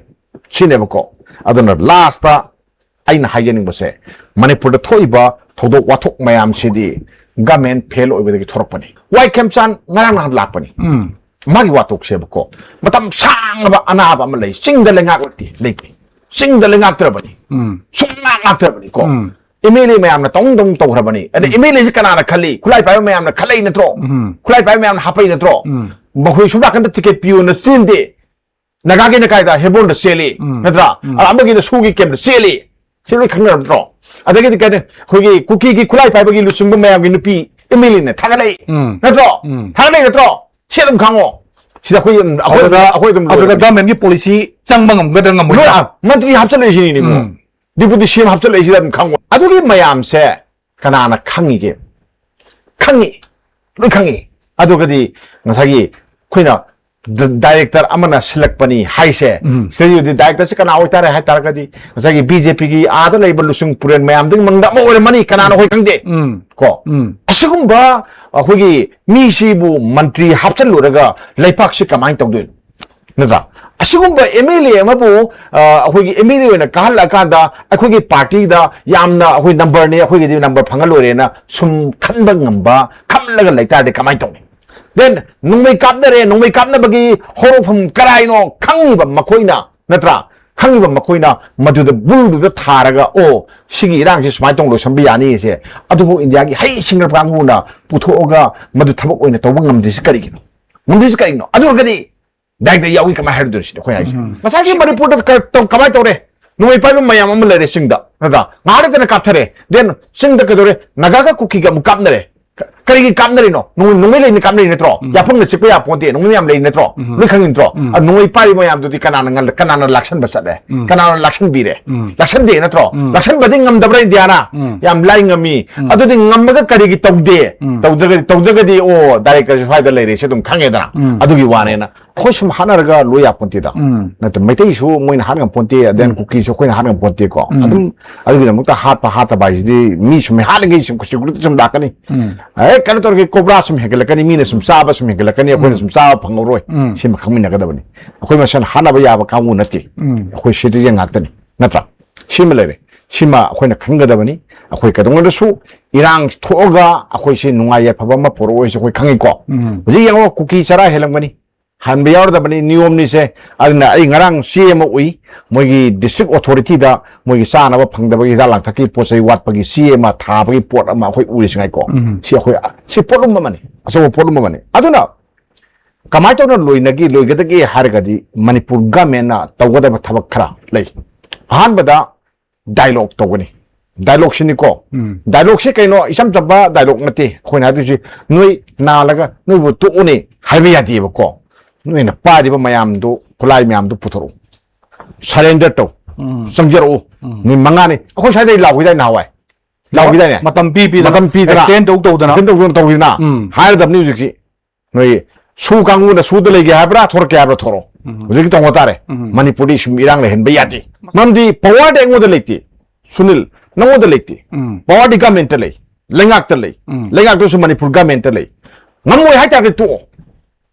ꯁꯤꯅꯦꯕꯀꯣ꯫ ꯑꯗꯨꯅ last ꯑꯩꯅ ꯍꯥꯏꯖꯅꯤꯡꯕꯁꯦ, ꯃꯅꯤꯄꯨꯔꯗ ꯊꯣꯛꯏꯕ ꯊꯧꯗꯣꯛ ꯋꯥꯊꯣꯛ ꯃꯌꯥꯝꯁꯤꯗꯤ government fail ꯑꯣꯏꯕꯗꯒꯤ ꯊꯣꯔꯛꯄꯅꯤ꯫ ꯋꯥꯏ ꯈꯦꯝꯆꯥꯟ ꯉꯔꯥꯡ ꯅꯍꯥꯟ ꯂꯥꯛꯄꯅꯤ꯫ ꯎꯝ꯫ ꯃꯥꯒꯤ ꯋꯥꯊꯣꯛꯁꯦꯕꯀꯣ, ꯃꯇꯝ ꯁꯥꯡꯉꯕ ꯑꯅꯥꯕ ꯑꯃ ꯂꯩ, ꯆꯤꯡꯗ ꯂꯩꯉꯥꯛ ꯂꯩꯇꯦ, ꯂꯩꯇꯦ꯫ ꯆꯤꯡꯗ ꯂꯩꯉꯥꯛꯇ꯭ꯔꯕꯅꯤ꯫ ꯎꯝ꯫ ꯁꯨꯡꯂꯥꯛ ꯂꯥꯛꯇ꯭ꯔꯕꯅꯤ ꯀꯣ꯫ ꯎꯝ꯫ ꯑꯦꯝ ꯑꯦꯜ ꯑꯦ ꯃꯌꯥꯝꯅ ꯇꯧꯅꯤꯡ ꯇꯧꯅꯤꯡ ꯇꯧꯈ꯭ꯔꯕꯅꯤ꯫ ꯑꯗ ꯎꯝ꯫ ꯑꯦꯝ ꯑꯦꯜ ꯑꯦꯁꯤ ꯀꯅꯥꯅ ꯈꯜꯂꯤ? ꯈꯨꯠꯂꯥꯏ ꯄꯥꯏꯕ ꯃꯌꯥꯝꯅ ꯈꯜꯂꯛꯏ ꯅꯠꯇ꯭ꯔꯣ? ꯎꯝ꯫ ꯈꯨꯠꯂꯥꯏ ꯄꯥꯏꯕ ꯃꯌꯥꯝꯅ ꯍꯥꯞꯄꯛꯏ ꯅꯠꯇ꯭ꯔꯣ? ꯎꯝ꯫ ꯃꯈꯣꯏ ꯁꯣꯝ ꯅꯥꯀꯟꯗ ꯇꯤꯀꯦꯠ ꯄꯤꯌꯣꯅ ꯆꯦꯟꯗꯦ꯫ ꯅꯥꯒꯥꯒꯤꯅ ꯀꯥꯏꯗ? ꯍꯦꯕꯣꯟꯗ ꯆꯦꯜꯂꯤ꯫ ꯎꯝ꯫ ꯅꯠꯇ꯭ꯔꯥ? ꯎꯝ꯫ ꯑ, ꯑꯃꯒꯤꯅ ꯁꯨꯒꯤ ꯀꯦꯝꯞꯇ ꯆꯦꯜꯂꯤ꯫ ꯁꯤ ꯂꯣꯏ ꯈꯪꯅꯔꯕ ꯅꯠꯇ꯭ꯔꯣ? ꯑꯗꯒꯤꯗꯤ ꯀꯩꯅꯣ, ꯑꯩꯈꯣꯏꯒꯤ ꯀꯨꯀꯤꯒꯤ ꯈꯨꯠꯂꯥꯏ ꯄꯥꯏꯕꯒꯤ ꯂꯨꯆꯤꯡꯕ ꯃꯌꯥꯝꯒꯤ ꯅꯨꯄꯤ ꯑꯦꯝ ꯑꯦꯜ ꯑꯦꯅ ꯊꯥꯒꯠꯂꯛꯏ꯫ ꯎꯝ꯫ ꯅꯠꯇ꯭ꯔꯣ? ꯎꯝ꯫ ꯊꯥꯒꯠꯂꯛꯏ ꯅꯠꯇ꯭ꯔꯣ? ꯁꯤ ꯑꯗꯨꯝ ꯈꯪꯉꯣ꯫ ꯁꯤꯗ ꯑꯩꯈꯣꯏ ꯑꯗꯨꯝ, ꯑꯩꯈꯣꯏ ꯑꯗꯨꯝ, ꯑꯗꯨꯗ, ꯑꯩꯈꯣꯏ ꯑꯗꯨꯝ ꯑꯗꯨꯗ ꯂꯣꯏꯔꯅꯤ꯫ ꯒꯚꯔꯟꯃꯦꯟꯠꯀꯤ ꯄꯣꯂꯤꯁꯤ ꯆꯪꯕ ꯉꯝꯒꯗ꯭ꯔꯥ ꯉꯝꯃꯣꯏꯗ꯭ꯔꯥ? ꯂꯣꯏ, ꯑ, ꯃꯟꯇ꯭ꯔꯤ ꯍꯥꯞꯆꯤꯜꯂꯛꯏꯁꯤꯅꯤꯅꯦ ꯏꯕꯨꯡꯉꯣ꯫ ꯎꯝ꯫ ꯗꯤꯄꯨꯇꯤ ꯁꯤ ꯑꯦꯝ ꯍꯥꯞꯆꯤꯜꯂꯛꯏꯁꯤꯗ ꯑꯗꯨꯝ ꯈꯪꯉꯣ꯫ ꯑꯗꯨꯒꯤ ꯃꯌꯥꯝꯁꯦ ꯀꯅꯥꯅ ꯈꯪꯉꯤꯒꯦ? ꯈꯪꯉꯤ꯫ ꯂꯣꯏ ꯈꯪꯉꯤ꯫ ꯑꯗꯨꯒꯗꯤ ꯉꯁꯥꯏꯒꯤ ꯑꯩꯈꯣꯏꯅ ꯗ-, ꯗꯥꯏꯔꯦꯛꯇꯔ ꯑꯃꯅ ꯁꯤꯜꯂꯛꯄꯅꯤ ꯍꯥꯏꯁꯦ, ꯎꯝ꯫ ꯁꯤꯗꯩꯗꯤ ꯗꯥꯏꯔꯦꯛꯇꯔꯁꯦ ꯀꯅꯥ ꯑꯣꯏꯇꯥꯔꯦ ꯍꯥꯏ ꯇꯥꯔꯒꯗꯤ ꯉꯁꯥꯏꯒꯤ ꯕꯤ ꯖꯦ ꯄꯤꯒꯤ ꯑꯥꯗ ꯂꯩꯕ ꯂꯨꯆꯤꯡ ꯄꯨꯔꯦꯜ ꯃꯌꯥꯝꯗꯨꯒꯤ ꯃꯅꯨꯡꯗ ꯑꯃ ꯑꯣꯏꯔꯝꯃꯅꯤ, ꯀꯅꯥꯅꯣ ꯑꯩꯈꯣꯏ ꯈꯪꯗꯦ꯫ ꯎꯝ꯫ ꯀꯣ? ꯎꯝ꯫ ꯑꯁꯤꯒꯨꯝꯕ ꯑꯩꯈꯣꯏꯒꯤ ꯃꯤꯁꯤꯕꯨ ꯃꯟꯇ꯭ꯔꯤ ꯍꯥꯞꯆꯤꯜꯂꯨꯔꯒ ꯂꯩꯄꯥꯛꯁꯤ ꯀꯃꯥꯏꯅ ꯇꯧꯗꯣꯏꯅꯣ? ꯅꯠꯇ꯭ꯔꯥ? ꯑꯁꯤꯒꯨꯝꯕ ꯑꯦꯝ ꯑꯦꯜ ꯑꯦ ꯑꯃꯕꯨ, ꯑ, ꯑꯩꯈꯣꯏꯒꯤ ꯑꯦꯝ ꯑꯦꯜ ꯑꯦ ꯑꯣꯏꯅ ꯀꯥꯍꯜꯂꯛꯑꯀꯥꯟꯗ ꯑꯩꯈꯣꯏꯒꯤ ꯄꯥꯔꯇꯤꯗ ꯌꯥꯝꯅ ꯑꯩꯈꯣꯏ ꯅꯝꯕꯔꯅꯤ, ꯑꯩꯈꯣꯏꯒꯤꯗꯤ ꯅꯝꯕꯔ ꯐꯪꯉ ꯂꯣꯏꯔꯦꯅ ꯁꯨꯝ ꯈꯟꯕ ꯉꯝꯕ, ꯈꯜꯂꯒ ꯂꯩꯇꯥꯔꯗꯤ ꯀꯃꯥꯏꯅ ꯇꯧꯅꯤ? Then ꯅꯣꯡꯃꯩ ꯀꯥꯞꯅꯔꯦ, ꯅꯣꯡꯃꯩ ꯀꯥꯞꯅꯕꯒꯤ ꯍꯧꯔꯛꯐꯝ ꯀꯔꯥꯏꯅꯣ ꯈꯪꯉꯤꯕ ꯃꯈꯣꯏꯅ, ꯅꯠꯇ꯭ꯔꯥ? ꯈꯪꯉꯤꯕ ꯃꯈꯣꯏꯅ ꯃꯗꯨꯗ ꯕꯨꯜꯗꯨꯗ ꯊꯥꯔꯒ, "ꯑꯣ, ꯁꯤꯒꯤ ꯏꯔꯥꯡꯁꯤ ꯁꯨꯃꯥꯏꯅ ꯇꯧꯅ ꯂꯣꯏꯁꯤꯟꯕ ꯌꯥꯅꯤ" ꯁꯦ, ꯑꯗꯨꯕꯨ ꯏꯟꯗꯤꯌꯥꯒꯤ ꯍꯩꯁꯤꯡꯉꯕ ꯀꯥꯡꯕꯨꯅ ꯄꯨꯊꯣꯛꯑꯒ ꯃꯗꯨ ꯊꯕꯛ ꯑꯣꯏꯅ ꯇꯧꯕ ꯉꯝꯗ꯭ꯔꯤꯁꯤ ꯀꯔꯤꯒꯤꯅꯣ? ꯉꯝꯗ꯭ꯔꯤꯁꯤ ꯀꯔꯤꯒꯤꯅꯣ? ꯑꯗꯨ ꯑꯣꯏꯔꯒꯗꯤ ꯗꯥꯏꯔꯦꯛꯇ ꯌꯥꯎꯏ ꯀꯃꯥꯏꯅ ꯍꯥꯏꯔꯨꯗꯣꯏꯅꯣ ꯁꯤꯅꯤ ꯑꯩꯈꯣꯏ ꯍꯥꯏꯁꯦ꯫ ꯎꯝ꯫ ꯉꯁꯥꯏꯒꯤ ꯃꯅꯤꯄꯨꯔꯗ ꯀ-, ꯇꯧ-, ꯀꯃꯥꯏꯅ ꯇꯧꯔꯦ? ꯅꯣꯡꯃꯩ ꯄꯥꯏꯕ ꯃꯌꯥꯝ ꯑꯃ ꯂꯩꯔꯦ ꯆꯤꯡꯗ, ꯅꯠꯇ꯭ꯔꯥ? ꯉꯥꯏꯍꯥꯛ ꯂꯩꯇꯅ ꯀꯥꯞꯊꯔꯦ꯫ Then ꯆꯤꯡꯗ ꯀꯩꯗꯧꯔꯦ? ꯅꯥꯒꯥꯒ ꯀꯨꯀꯤꯒ ꯑꯃꯨꯛ ꯀꯥꯞꯅꯔꯦ꯫ ꯀ-, ꯀꯔꯤꯒꯤ ꯀꯥꯞꯅꯔꯤꯅꯣ? ꯅꯣꯡ-, ꯅꯣꯡꯃꯩ ꯂꯩꯅ ꯀꯥꯞꯅꯔꯤ ꯅꯠꯇ꯭ꯔꯣ? ꯎꯝ꯫ ꯌꯥꯐꯪꯅ ꯆꯤꯛꯄ ꯌꯥꯄꯣꯟꯇꯦ, ꯅꯣꯡꯃꯩ ꯃꯌꯥꯝ ꯂꯩ ꯅꯠꯇ꯭ꯔꯣ? ꯎꯝ꯫ ꯂꯣꯏ ꯈꯪꯉꯤ ꯅꯠꯇ꯭ꯔꯣ? ꯎꯝ꯫ ꯑ, ꯅꯣꯡꯃꯩ ꯄꯥꯏꯔꯤꯕ ꯃꯌꯥꯝꯗꯨꯗꯤ ꯀꯅꯥꯅ ꯉꯜ-, ꯀꯅꯥꯅ ꯂꯥꯛꯁꯟꯕ ꯆꯠꯂꯦ? ꯎꯝ꯫ ꯀꯅꯥꯅ ꯂꯥꯛꯁꯟꯕꯤꯔꯦ? ꯎꯝ꯫ ꯂꯥꯛꯁꯟꯗꯦ ꯅꯠꯇ꯭ꯔꯣ? ꯎꯝ꯫ ꯂꯥꯛꯁꯟꯕꯗꯤ ꯉꯝꯗꯕ꯭ꯔꯥ ꯏꯟꯗꯤꯌꯥꯅ? ꯎꯝ꯫ ꯌꯥꯝ ꯂꯥꯏ ꯉꯝꯃꯤ꯫ ꯎꯝ꯫ ꯑꯗꯨꯗꯤ ꯉꯝꯃꯒ ꯀꯔꯤꯒꯤ ꯇꯧꯗꯦ? ꯎꯝ꯫ ꯇꯧꯗ꯭ꯔꯒꯗꯤ, ꯇꯧꯗ꯭ꯔꯒꯗꯤ, ꯑꯣ, ꯗꯥꯏꯔꯦꯛꯇꯔꯁꯦ ꯁ꯭ꯋꯥꯏꯗ ꯂꯩꯔꯦ, ꯁꯤ ꯑꯗꯨꯝ ꯈꯪꯉꯦꯗꯅ꯫ ꯎꯝ꯫ ꯑꯗꯨꯒꯤ ꯋꯥꯅꯦꯅ꯫ ꯑꯩꯈꯣꯏ ꯁꯨꯝ ꯍꯥꯠꯅꯔꯒ ꯂꯣꯏ ꯌꯥꯄꯣꯟꯇꯦꯗ꯫ ꯎꯝ꯫ ꯅꯠꯇ꯭ꯔ ꯃꯩꯇꯩꯁꯨ ꯃꯣꯏꯅ ꯍꯥꯠ ꯉꯝꯄꯣꯟꯇꯦ, then ꯎꯝ꯫ ꯀꯨꯀꯤꯁꯨ ꯑꯩꯈꯣꯏꯅ ꯍꯥꯠ ꯉꯝꯄꯣꯟꯇꯦꯀꯣ꯫ ꯎꯝ꯫ ꯑꯗꯨꯝ ꯑꯗꯨꯒꯤꯗꯃꯛꯇ ꯍꯥꯠꯄ ꯍꯥꯠꯇꯕ ꯍꯥꯏꯁꯤꯗꯤ ꯃꯤ ꯁꯨꯝ ꯍꯥꯠꯂꯤꯉꯩ ꯁꯨꯝ security ꯁꯨꯝ ꯂꯥꯛꯀꯅꯤ꯫ ꯎꯝ꯫ ꯑꯦ, ꯀꯩꯅꯣ ꯇꯧꯔꯒꯦ, ꯀꯣꯕ꯭ꯔꯥ ꯁꯨꯝ ꯍꯦꯟꯒꯠꯂꯛꯀꯅꯤ, ꯃꯤꯅ ꯁꯨꯝ ꯆꯥꯕ ꯁꯨꯝ ꯍꯦꯟꯒꯠꯂꯛꯀꯅꯤ, ꯑꯩꯈꯣꯏꯅ ꯎꯝ꯫ ꯁꯨꯝ ꯆꯥꯕ ꯐꯪꯍꯧꯔꯣꯏ꯫ ꯎꯝ꯫ ꯁꯤꯃ ꯈꯪꯃꯤꯟꯅꯒꯗꯕꯅꯤ꯫ ꯑꯩꯈꯣꯏ ꯃꯁꯦꯟ ꯍꯥꯠꯅꯕ ꯌꯥꯕ ꯀꯥꯡꯕꯨ ꯅꯠꯇꯦ꯫ ꯎꯝ꯫ ꯑꯩꯈꯣꯏ citizen ꯉꯥꯛꯇꯅꯤ꯫ ꯅꯠꯇ꯭ꯔꯥ? ꯁꯤꯃ ꯂꯩꯔꯦ꯫ ꯁꯤꯃ ꯑꯩꯈꯣꯏꯅ ꯈꯪꯒꯗꯕꯅꯤ꯫ ꯑꯩꯈꯣꯏ ꯀꯩꯗꯧꯉꯩꯗꯁꯨ ꯏꯔꯥꯡ ꯊꯣꯛꯑꯒ ꯑꯩꯈꯣꯏꯁꯦ ꯅꯨꯡꯉꯥꯏ ꯌꯥꯏꯐꯕ ꯑꯃ ꯄꯨꯔꯛꯑꯣꯏꯁꯦ ꯑꯩꯈꯣꯏ ꯈꯪꯉꯤꯀꯣ꯫ ꯎꯝ꯫ ꯍꯧꯖꯤꯛ ꯌꯦꯡꯉꯣ, ꯀꯨꯀꯤ ꯆꯔꯥ ꯍꯦꯜꯂꯝꯒꯅꯤ꯫ ꯍꯟꯕ ꯌꯥꯎꯔꯗꯕꯅꯤ, ꯅꯤꯌꯣꯝꯅꯤꯁꯦ꯫ ꯑꯗꯨꯅ ꯑꯩ ꯉꯔꯥꯡ ꯆꯦ ꯑꯃ ꯎꯏ, ꯃꯣꯏꯒꯤ district authority ꯗ ꯃꯣꯏꯒꯤ ꯆꯥꯅꯕ ꯐꯪꯗꯕꯒꯤ, ꯍꯤꯗꯥꯛ ꯂꯥꯡꯊꯛꯀꯤ ꯄꯣꯠ ꯆꯩ ꯋꯥꯠꯄꯒꯤ ꯆꯦ ꯑꯃ ꯊꯥꯕꯒꯤ ꯄꯣꯠ ꯑꯃ ꯑꯩꯈꯣꯏ ꯎꯔꯤꯁꯤ ꯉꯥꯏꯀꯣ꯫ ꯎꯝ꯫ ꯁꯤ ꯑꯩꯈꯣꯏ, ꯁꯤ ꯄꯣꯠꯂꯨꯝ ꯑꯃꯅꯤ, ꯑꯆꯧꯕ ꯄꯣꯠꯂꯨꯝ ꯑꯃꯅꯤ꯫ ꯑꯗꯨꯅ ꯀꯃꯥꯏꯅ ꯇꯧꯅ ꯂꯣꯏꯅꯒꯦ, ꯂꯣꯏꯒꯗꯒꯦ ꯍꯥꯏꯔꯒꯗꯤ ꯃꯅꯤꯄꯨꯔ government ꯅ ꯇꯧꯒꯗꯕ ꯊꯕꯛ ꯈꯔ ꯂꯩ꯫ ꯑꯍꯥꯟꯕꯗ dialogue ꯇꯧꯒꯅꯤ꯫ Dialogue ꯁꯤꯅꯤꯀꯣ꯫ ꯎꯝ꯫ Dialogue ꯁꯤ ꯀꯩꯅꯣ? ꯏꯆꯝ ꯆꯝꯕ dialogue ꯅꯠꯇꯦ꯫ ꯑꯩꯈꯣꯏꯅ ꯍꯥꯏꯗꯣꯏꯁꯤ, "ꯅꯣꯏ ꯅꯥꯜꯂꯒ ꯅꯣꯏꯕꯨ ꯇꯣꯛꯎꯅꯦ" ꯍꯥꯏꯕ ꯌꯥꯗꯦꯕꯀꯣ꯫ ꯅꯣꯏꯅ ꯄꯥꯏꯔꯤꯕ ꯃꯌꯥꯝꯗꯨ, ꯈꯨꯠꯂꯥꯏ ꯃꯌꯥꯝꯗꯨ ꯄꯨꯊꯣꯔꯛꯎ꯫ Surrender ꯇꯧ꯫ ꯎꯝ꯫ ꯆꯪꯖꯔꯛꯎ꯫ ꯎꯝ꯫ ꯅꯨꯃꯤꯠ ꯃꯉꯥꯅꯤ꯫ ꯑꯩꯈꯣꯏ ꯁ꯭ꯋꯥꯏꯗ ꯂꯥꯎꯈꯤꯗꯥꯏ ꯅꯍꯥꯟꯋꯥꯏ? ꯂꯥꯎꯈꯤꯗꯥꯏꯅꯦ? ꯃꯇꯝ ꯄꯤ ꯄꯤꯗꯅ꯫ ꯃꯇꯝ ꯄꯤꯗꯅ꯫ Extend ꯇꯧ ꯇꯧꯗꯅ꯫ Extend ꯇꯧꯗꯅ ꯇꯧꯈꯤꯗꯅ꯫ ꯎꯝ꯫ ꯍꯥꯏꯔꯗꯕꯅꯤ ꯍꯧꯖꯤꯛꯁꯤ꯫ ꯅꯣꯏ ꯁꯨ ꯀꯥꯡꯕꯨꯅ ꯁꯨꯗ ꯂꯩꯒꯦ ꯍꯥꯏꯕ꯭ꯔꯥ, ꯊꯣꯔꯛꯀꯦ ꯍꯥꯏꯕ꯭ꯔꯥ, ꯊꯣꯔꯛꯑꯣ꯫ ꯎꯝ꯫ ꯍꯧꯖꯤꯛꯀꯤ ꯇꯧꯕ ꯇꯥꯔꯦ꯫ ꯎꯝ꯫ ꯃꯅꯤꯄꯨꯔꯗꯤ ꯁꯨꯝ ꯏꯔꯥꯡ ꯂꯩꯍꯟꯕ ꯌꯥꯗꯦ꯫ ꯃꯔꯝꯗꯤ power ꯗꯤ ꯑꯩꯉꯣꯟꯗ ꯂꯩꯇꯦ, ꯁꯨꯅꯤꯜ, ꯅꯉꯣꯟꯗ ꯂꯩꯇꯦ꯫ ꯎꯝ꯫ Power ꯗꯤ government ꯇ ꯂꯩ, ꯂꯩꯉꯥꯛꯇ ꯂꯩ, ꯎꯝ꯫ ꯂꯩꯉꯥꯛꯇꯁꯨ ꯃꯅꯤꯄꯨꯔ government ꯇ ꯂꯩ꯫ ꯉꯝꯃꯣꯏ ꯍꯥꯏꯇꯥꯔꯗꯤ ꯇꯣꯛꯑꯣ꯫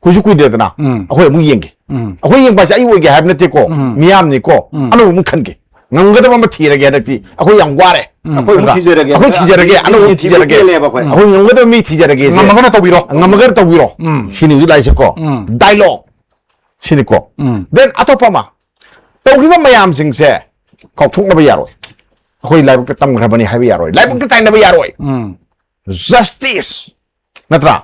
ꯀꯨꯏꯁꯨ ꯀꯨꯏꯗ꯭ꯔꯦꯗꯅ꯫ ꯎꯝ꯫ ꯑꯩꯈꯣꯏ ꯑꯃꯨꯛ ꯌꯦꯡꯒꯦ꯫ ꯎꯝ꯫ ꯑꯩꯈꯣꯏ ꯌꯦꯡꯕ ꯍꯥꯏꯁꯦ ꯑꯩ ꯑꯣꯏꯒꯦ ꯍꯥꯏꯕ ꯅꯠꯇꯦꯀꯣ꯫ ꯎꯝ꯫ ꯃꯤꯌꯥꯝꯅꯤꯀꯣ꯫ ꯎꯝ꯫ ꯑꯅꯧꯕ ꯑꯃꯨꯛ ꯈꯟꯒꯦ꯫ ꯉꯝꯒꯗꯕ ꯑꯃ ꯊꯤꯔꯒꯦ ꯍꯟꯗꯛꯇꯤ꯫ ꯑꯩꯈꯣꯏ ꯌꯥꯝ ꯋꯥꯔꯦ꯫ ꯎꯝ꯫ ꯑꯩꯈꯣꯏ ꯑꯃꯨꯛ ꯅꯠꯇ꯭ꯔꯥ? ꯊꯤꯖꯔꯒꯦ꯫ ꯑꯩꯈꯣꯏ ꯊꯤꯖꯔꯒꯦ, ꯑꯅꯧꯕ ꯑꯃꯨꯛ ꯊꯤꯖꯔꯒꯦ꯫ ꯄꯦꯜꯂꯦꯕ ꯑꯩꯈꯣꯏ꯫ ꯑꯩꯈꯣꯏ ꯉꯝꯒꯗꯕ ꯃꯤ ꯊꯤꯖꯔꯒꯦ꯫ ꯉꯝꯃꯒꯅ ꯇꯧꯕꯤꯔꯣ꯫ ꯉꯝꯃꯒꯅ ꯇꯧꯕꯤꯔꯣ꯫ ꯎꯝ꯫ ꯁꯤꯅꯤ ꯍꯧꯖꯤꯛ ꯂꯥꯛꯏꯁꯦꯀꯣ꯫ ꯎꯝ꯫ Dialogue꯫ ꯁꯤꯅꯤꯀꯣ꯫ ꯎꯝ꯫ Then ꯑꯇꯣꯞꯄ ꯑꯃ꯫ ꯇꯧꯈꯤꯕ ꯃꯌꯥꯝꯁꯤꯡꯁꯦ ꯀꯥꯎꯊꯣꯛꯅꯕ ꯌꯥꯔꯣꯏ꯫ ꯑꯩꯈꯣꯏ ꯂꯥꯏꯕꯛꯇ ꯇꯝꯈ꯭ꯔꯕꯅꯤ ꯍꯥꯏꯕ ꯌꯥꯔꯣꯏ꯫ ꯂꯥꯏꯕꯛꯇ ꯇꯥꯏꯅꯕ ꯌꯥꯔꯣꯏ꯫ ꯎꯝ꯫ Justice꯫ ꯅꯠꯇ꯭ꯔꯥ?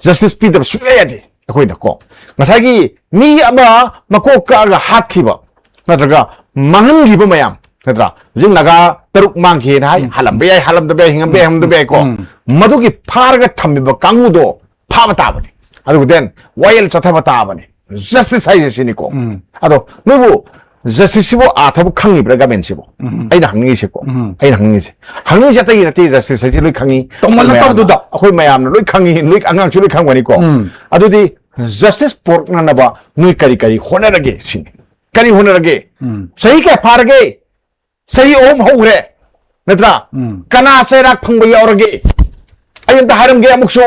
Justice ꯄꯤꯗꯕ ꯁꯨꯡꯌꯥ ꯌꯥꯗꯦ ꯑꯩꯈꯣꯏꯅ ꯀꯣ꯫ ꯉꯁꯥꯏꯒꯤ ꯃꯤ ꯑꯃ ꯃꯀꯣꯛ ꯀꯛꯑꯒ ꯍꯥꯠꯈꯤꯕ ꯅꯠꯇ꯭ꯔꯒ ꯃꯥꯡꯍꯟꯈꯤꯕ ꯃꯌꯥꯝ, ꯅꯠꯇ꯭ꯔꯥ? ꯍꯧꯖꯤꯛ ꯅꯥꯒꯥ ꯇꯔꯨꯛ ꯃꯥꯡꯈꯤꯅ ꯍꯥꯏ, ꯎꯝ꯫ ꯍꯥꯜꯂꯝꯕ ꯌꯥꯏ, ꯍꯥꯜꯂꯝꯗꯕ ꯌꯥꯏ, ꯍꯤꯡꯉꯝꯕ ꯌꯥꯏ, ꯍꯤꯡꯉꯝꯗꯕ ꯌꯥꯏꯀꯣ꯫ ꯎꯝ꯫ ꯃꯗꯨꯒꯤ ꯐꯥꯔꯒ ꯊꯝꯃꯤꯕ ꯀꯥꯡꯕꯨꯗꯣ ꯐꯥꯕ ꯇꯥꯕꯅꯤ꯫ ꯑꯗꯨꯒ then ꯋꯥꯌꯦꯜ ꯆꯠꯊꯕ ꯇꯥꯕꯅꯤ꯫ Justice ꯍꯥꯏꯁꯦ ꯁꯤꯅꯤꯀꯣ꯫ ꯎꯝ꯫ ꯑꯗꯣ ꯅꯣꯏꯕꯨ justice ꯁꯤꯕꯨ ꯑꯥꯊꯕꯨ ꯈꯪꯉꯤꯕ꯭ꯔꯥ government ꯁꯤꯕꯨ? ꯎꯝ꯫ ꯑꯩꯅ ꯍꯪꯅꯤꯡꯉꯤꯁꯦꯀꯣ꯫ ꯎꯝ꯫ ꯑꯩꯅ ꯍꯪꯅꯤꯡꯉꯤꯁꯦ꯫ ꯍꯪꯅꯤꯡꯉꯤꯁꯦ ꯑꯇꯩꯒꯤ ꯅꯠꯇꯦ, justice ꯍꯥꯏꯁꯦ ꯂꯣꯏ ꯈꯪꯉꯤ꯫ ꯇꯧꯃꯜꯂꯛꯇꯕꯗꯨꯗ꯫ ꯑꯩꯈꯣꯏ ꯃꯌꯥꯝꯅ ꯂꯣꯏ ꯈꯪꯉꯤ, ꯂꯣꯏ ꯑꯉꯥꯡꯁꯨ ꯂꯣꯏ ꯈꯪꯕꯅꯤꯀꯣ꯫ ꯎꯝ꯫ ꯑꯗꯨꯗꯤ justice ꯄꯨꯔꯛꯅꯅꯕ ꯅꯣꯏ ꯀꯔꯤ ꯀꯔꯤ ꯍꯣꯠꯅꯔꯒꯦ ꯁꯤꯅꯤ꯫ ꯀꯔꯤ ꯍꯣꯠꯅꯔꯒꯦ? ꯎꯝ꯫ ꯆꯍꯤ ꯀꯌꯥ ꯐꯥꯔꯒꯦ? ꯆꯍꯤ ꯑꯍꯨꯝ ꯍꯧꯈ꯭ꯔꯦ, ꯅꯠꯇ꯭ꯔꯥ? ꯎꯝ꯫ ꯀꯅꯥ ꯆꯩꯔꯥꯛ ꯐꯪꯕ ꯌꯥꯎꯔꯒꯦ? ꯑꯩ ꯑꯝꯇ ꯍꯥꯏꯔꯝꯒꯦ ꯑꯃꯨꯛꯁꯨ,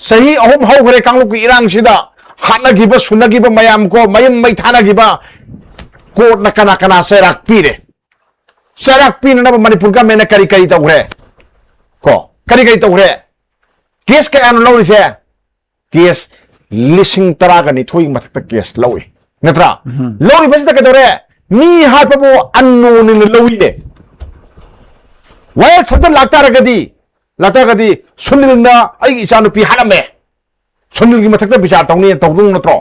ꯆꯍꯤ ꯑꯍꯨꯝ ꯍꯧꯈ꯭ꯔꯦ ꯀꯥꯡꯂꯨꯞꯀꯤ ꯏꯔꯥꯡꯁꯤꯗ ꯍꯥꯠꯅꯈꯤꯕ, ꯁꯨꯅꯈꯤꯕ ꯃꯌꯥꯝ ꯀꯣ, ꯃꯌꯨꯝ ꯃꯩ ꯊꯥꯅꯈꯤꯕ, court ꯅ ꯀꯅꯥ ꯀꯅꯥ ꯆꯩꯔꯥꯛ ꯄꯤꯔꯦ? ꯆꯩꯔꯥꯛ ꯄꯤꯅꯅꯕ ꯃꯅꯤꯄꯨꯔ government ꯅ ꯀꯔꯤ ꯀꯔꯤ ꯇꯧꯈ꯭ꯔꯦ? ꯀꯣ, ꯀꯔꯤ ꯀꯔꯤ ꯇꯧꯈ꯭ꯔꯦ? Case ꯀꯌꯥꯅꯣ ꯂꯧꯔꯤꯁꯦ? Case ꯂꯤꯁꯤꯡ ꯇꯔꯥꯒ ꯅꯤꯊꯣꯏꯒꯤ ꯃꯊꯛꯇ ꯀꯦꯁ ꯂꯧꯏ, ꯅꯠꯇ꯭ꯔꯥ? ꯎꯝ꯫ ꯂꯧꯔꯤꯕꯁꯤꯗ ꯀꯩꯗꯧꯔꯦ? ꯃꯤ ꯍꯥꯠꯄꯕꯨ ꯑꯟꯅꯣꯟꯅ ꯂꯧꯏꯅꯦ꯫ ꯋꯥꯌꯦꯜ ꯁꯪꯗ ꯂꯥꯛꯇꯥꯔꯒꯗꯤ, ꯂꯥꯛꯇꯥꯔꯒꯗꯤ ꯁꯨꯅꯤꯜꯅ ꯑꯩꯒꯤ ꯏꯆꯥꯅꯨꯄꯤ ꯍꯥꯠꯂꯝꯃꯦ, ꯁꯨꯅꯤꯜꯒꯤ ꯃꯊꯛꯇ ꯕꯤꯆꯥꯔ ꯇꯧꯅꯤ, ꯇꯧꯗꯧ ꯅꯠꯇ꯭ꯔꯣ?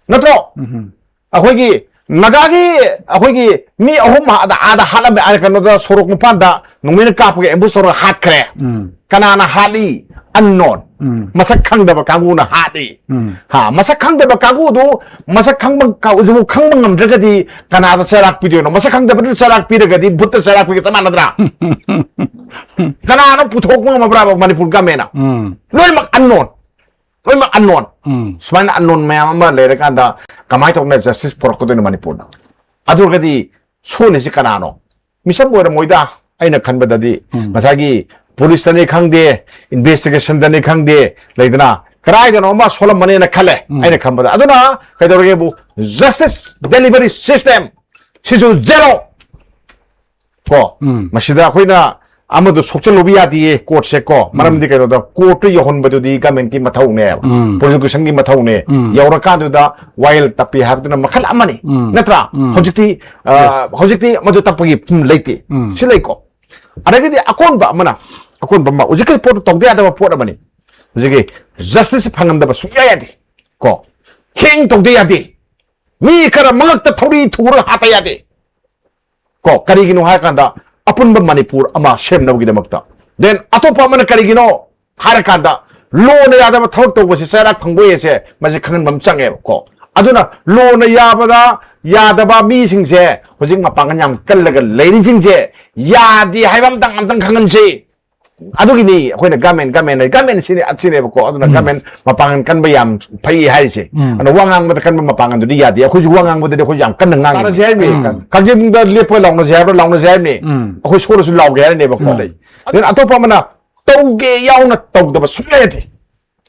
ꯅꯠꯇ꯭ꯔꯣ? ꯎꯝ꯫ ꯑꯩꯈꯣꯏꯒꯤ ꯅꯥꯒꯥꯒꯤ, ꯑꯩꯈꯣꯏꯒꯤ ꯃꯤ ꯑꯍꯨꯝ ꯑꯥꯗ, ꯑꯥꯗ ꯍꯥꯠꯂꯝꯃꯦ, ꯑꯥ ꯀꯩꯅꯣꯗ, ꯁꯣꯔꯣꯛ ꯃꯄꯥꯟꯗ ꯅꯣꯡꯃꯩꯅ ꯀꯥꯞꯄꯒ ꯑꯦꯝꯕꯨꯁ ꯇꯧꯔꯒ ꯍꯥꯠꯈ꯭ꯔꯦ꯫ ꯎꯝ꯫ ꯀꯅꯥꯅ ꯍꯥꯠꯂꯤ? ꯑꯟꯅꯣꯟ꯫ ꯎꯝ꯫ ꯃꯁꯛ ꯈꯪꯗꯕ ꯀꯥꯡꯕꯨꯅ ꯍꯥꯠꯂꯤ꯫ ꯎꯝ꯫ ꯍꯥ, ꯃꯁꯛ ꯈꯪꯗꯕ ꯀꯥꯡꯕꯨꯗꯨ, ꯃꯁꯛ ꯈꯪꯕ ꯀꯥꯡꯕꯨꯁꯤꯕꯨ ꯈꯪꯕ ꯉꯝꯗ꯭ꯔꯒꯗꯤ ꯀꯅꯥꯗ ꯆꯩꯔꯥꯛ ꯄꯤꯗꯣꯏꯅꯣ? ꯃꯁꯛ ꯈꯪꯗꯕꯗꯨ ꯆꯩꯔꯥꯛ ꯄꯤꯔꯒꯗꯤ ꯚꯨꯠꯇ ꯆꯩꯔꯥꯛ ꯄꯤꯒ ꯆꯞ ꯃꯥꯟꯅꯗ꯭ꯔꯥ? ꯀꯅꯥꯅꯣ ꯄꯨꯊꯣꯛꯄ ꯉꯝꯃꯕ꯭ꯔꯥꯕ ꯃꯅꯤꯄꯨꯔ ꯒꯃꯦꯟꯅ? ꯎꯝ꯫ ꯂꯣꯏꯅꯃꯛ ꯑꯟꯅꯣꯟ꯫ ꯂꯣꯏꯅꯃꯛ ꯑꯟꯅꯣꯟ꯫ ꯎꯝ꯫ ꯁꯨꯃꯥꯏꯅ ꯑꯟꯅꯣꯟ ꯃꯌꯥꯝ ꯑꯃ ꯂꯩꯔꯀꯥꯟꯗ ꯀꯃꯥꯏꯅ ꯇꯧꯗꯅ ꯖꯁꯇꯤꯁ ꯄꯨꯔꯛꯀꯗꯣꯏꯅꯣ ꯃꯅꯤꯄꯨꯔꯗ? ꯑꯗꯨ ꯑꯣꯏꯔꯒꯗꯤ ꯁꯣꯜꯂꯤꯁꯤ ꯀꯅꯥꯅꯣ? ꯃꯤꯆꯝ ꯑꯣꯏꯔꯝꯃꯣꯏꯗ, ꯑꯩꯅ ꯈꯟꯕꯗꯗꯤ꯫ ꯎꯝ꯫ ꯉꯁꯥꯏꯒꯤ ꯄꯨꯂꯤꯁꯇꯅꯤ ꯈꯪꯗꯦ, ꯏꯟꯚꯦꯁꯇꯤꯒꯦꯁꯟꯗꯅꯤ ꯈꯪꯗꯦ, ꯂꯩꯗꯅ, ꯀꯗꯥꯏꯗꯅꯣ ꯑꯃ ꯁꯣꯜꯂꯝꯃꯅꯦꯅ ꯈꯜꯂꯦ, ꯎꯝ꯫ ꯑꯩꯅ ꯈꯟꯕꯗ꯫ ꯑꯗꯨꯅ ꯀꯩꯗꯧꯔꯒꯦꯕꯨ, ꯖꯁꯇꯤꯁ ꯗꯦꯂꯤꯚꯔꯤ ꯁꯤꯁꯇꯦꯝ ꯁꯤꯁꯨ ꯖꯦꯔꯣ꯫ ꯀꯣ? ꯎꯝ꯫ ꯃꯁꯤꯗ ꯑꯩꯈꯣꯏꯅ ꯑꯃꯗꯣ ꯁꯣꯛꯆꯜꯂꯨꯕ ꯌꯥꯗꯦꯌꯦ ꯀꯣꯔꯠꯁꯦ ꯀꯣ꯫ ꯎꯝ꯫ ꯃꯔꯝꯗꯤ ꯀꯩꯅꯣꯗ, ꯀꯣꯔꯠꯇ ꯌꯧꯍꯟꯕꯗꯨꯗꯤ ꯒꯃꯦꯟꯒꯤ ꯃꯊꯧꯅꯦꯕ, ꯎꯝ꯫ ꯄ꯭ꯔꯣꯁꯤꯀ꯭ꯌꯨꯁꯟꯒꯤ ꯃꯊꯧꯅꯦ꯫ ꯎꯝ꯫ ꯌꯧꯔꯀꯥꯟꯗꯨꯗ ꯋꯥꯌꯦꯜ ꯇꯞꯄꯤ ꯍꯥꯏꯕꯗꯨꯅ ꯃꯈꯜ ꯑꯃꯅꯤ꯫ ꯎꯝ꯫ ꯅꯠꯇ꯭ꯔꯥ? ꯎꯝ꯫ ꯍꯧꯖꯤꯛꯇꯤ, ꯑ, ꯌꯦꯁ꯫ ꯍꯧꯖꯤꯛꯇꯤ ꯃꯗꯨ ꯇꯞꯄꯒꯤ ꯐꯤꯕꯝ ꯂꯩꯇꯦ꯫ ꯎꯝ꯫ ꯁꯤ ꯂꯩꯀꯣ꯫ ꯑꯗꯒꯤꯗꯤ ꯑꯀꯣꯟꯕ ꯑꯃꯅ, ꯑꯀꯣꯟꯕ ꯑꯃ, ꯍꯧꯖꯤꯛꯀꯤ ꯄꯣꯠꯇꯣ ꯇꯧꯗ ꯌꯥꯗꯕ ꯄꯣꯠ ꯑꯃꯅꯤ꯫ ꯍꯧꯖꯤꯛꯀꯤ ꯖꯁꯇꯤꯁ ꯐꯪꯍꯟꯗꯕ ꯁꯨꯡꯌꯥ ꯌꯥꯗꯦ꯫ ꯀꯣ? ꯍꯦꯡ ꯇꯧꯗ ꯌꯥꯗꯦ꯫ ꯃꯤ ꯈꯔ ꯃꯉꯛꯇ ꯊꯧꯔꯤ ꯊꯨꯔꯒ ꯍꯥꯠꯇ ꯌꯥꯗꯦ꯫ ꯀꯣ, ꯀꯔꯤꯒꯤꯅꯣ ꯍꯥꯏꯔꯀꯥꯟꯗ, ꯑꯄꯨꯟꯕ ꯃꯅꯤꯄꯨꯔ ꯑꯃ ꯁꯦꯝꯅꯕꯒꯤꯗꯃꯛꯇ꯫ Then ꯑꯇꯣꯞꯄ ꯑꯃꯅ ꯀꯔꯤꯒꯤꯅꯣ ꯍꯥꯏꯔꯀꯥꯟꯗ, ꯂꯣꯅ ꯌꯥꯗꯕ ꯊꯕꯛ ꯇꯧꯕꯁꯤ ꯆꯩꯔꯥꯛ ꯐꯪꯕ ꯍꯥꯏꯁꯦ, ꯃꯁꯤ ꯈꯪꯍꯟꯕ ꯑꯃ ꯆꯪꯉꯦꯕ ꯀꯣ꯫ ꯑꯗꯨꯅ ꯂꯣꯅ ꯌꯥꯕꯗ ꯌꯥꯗꯕ ꯃꯤꯁꯤꯡꯁꯦ, ꯍꯧꯖꯤꯛ ꯃꯄꯥꯡꯒꯜ ꯌꯥꯝ ꯀꯜꯂꯒ ꯂꯩꯔꯤꯁꯤꯡꯁꯦ, ꯌꯥꯗꯦ ꯍꯥꯏꯕ ꯑꯝꯇꯪ, ꯑꯝꯇꯪ ꯈꯪꯍꯟꯁꯤ꯫ ꯑꯗꯨꯒꯤꯅꯤ ꯑꯩꯈꯣꯏꯅ ꯒꯃꯦꯟ, ꯒꯃꯦꯟ ꯍꯥꯏ, ꯒꯃꯦꯟ ꯁꯤꯅꯤ, ꯑꯁꯤꯅꯦꯕꯀꯣ꯫ ꯑꯗꯨꯅ ꯎꯝ꯫ ꯒꯃꯦꯟ ꯃꯄꯥꯡꯒꯜ ꯀꯟꯕ ꯌꯥꯝ ꯐꯩ ꯍꯥꯏꯔꯤꯁꯦ꯫ ꯎꯝ꯫ ꯑꯗꯨꯅ ꯋꯥ ꯉꯥꯡꯕꯗ ꯀꯟꯕ ꯃꯄꯥꯡꯒꯜꯗꯨꯗꯤ ꯌꯥꯗꯦ꯫ ꯑꯩꯈꯣꯏꯁꯨ ꯋꯥ ꯉꯥꯡꯕꯗꯗꯤ ꯑꯩꯈꯣꯏꯁꯨ ꯌꯥꯝ ꯀꯟꯅ ꯉꯥꯡꯉꯤ꯫ ꯇꯥꯟꯅꯁꯦ ꯍꯥꯏꯕꯅꯤ꯫ ꯎꯝ꯫ ꯀꯛꯆꯤꯡꯗ ꯂꯦꯞꯄ ꯂꯥꯎꯅꯁꯦ ꯍꯥꯏꯕ꯭ꯔꯥ? ꯂꯥꯎꯅꯁꯦ ꯍꯥꯏꯕꯅꯤ꯫ ꯎꯝ꯫ ꯑꯩꯈꯣꯏ ꯁꯣꯜꯂꯁꯨ ꯂꯥꯎꯒꯦ ꯍꯥꯏꯔꯅꯦꯕꯀꯣ꯫ ꯎꯝ꯫ ꯑꯗꯩ, then ꯑꯇꯣꯞꯄ ꯑꯃꯅ ꯇꯧꯒꯦ ꯌꯥꯎꯅ ꯇꯧꯗꯕ ꯁꯨꯡꯌꯥ ꯌꯥꯗꯦ꯫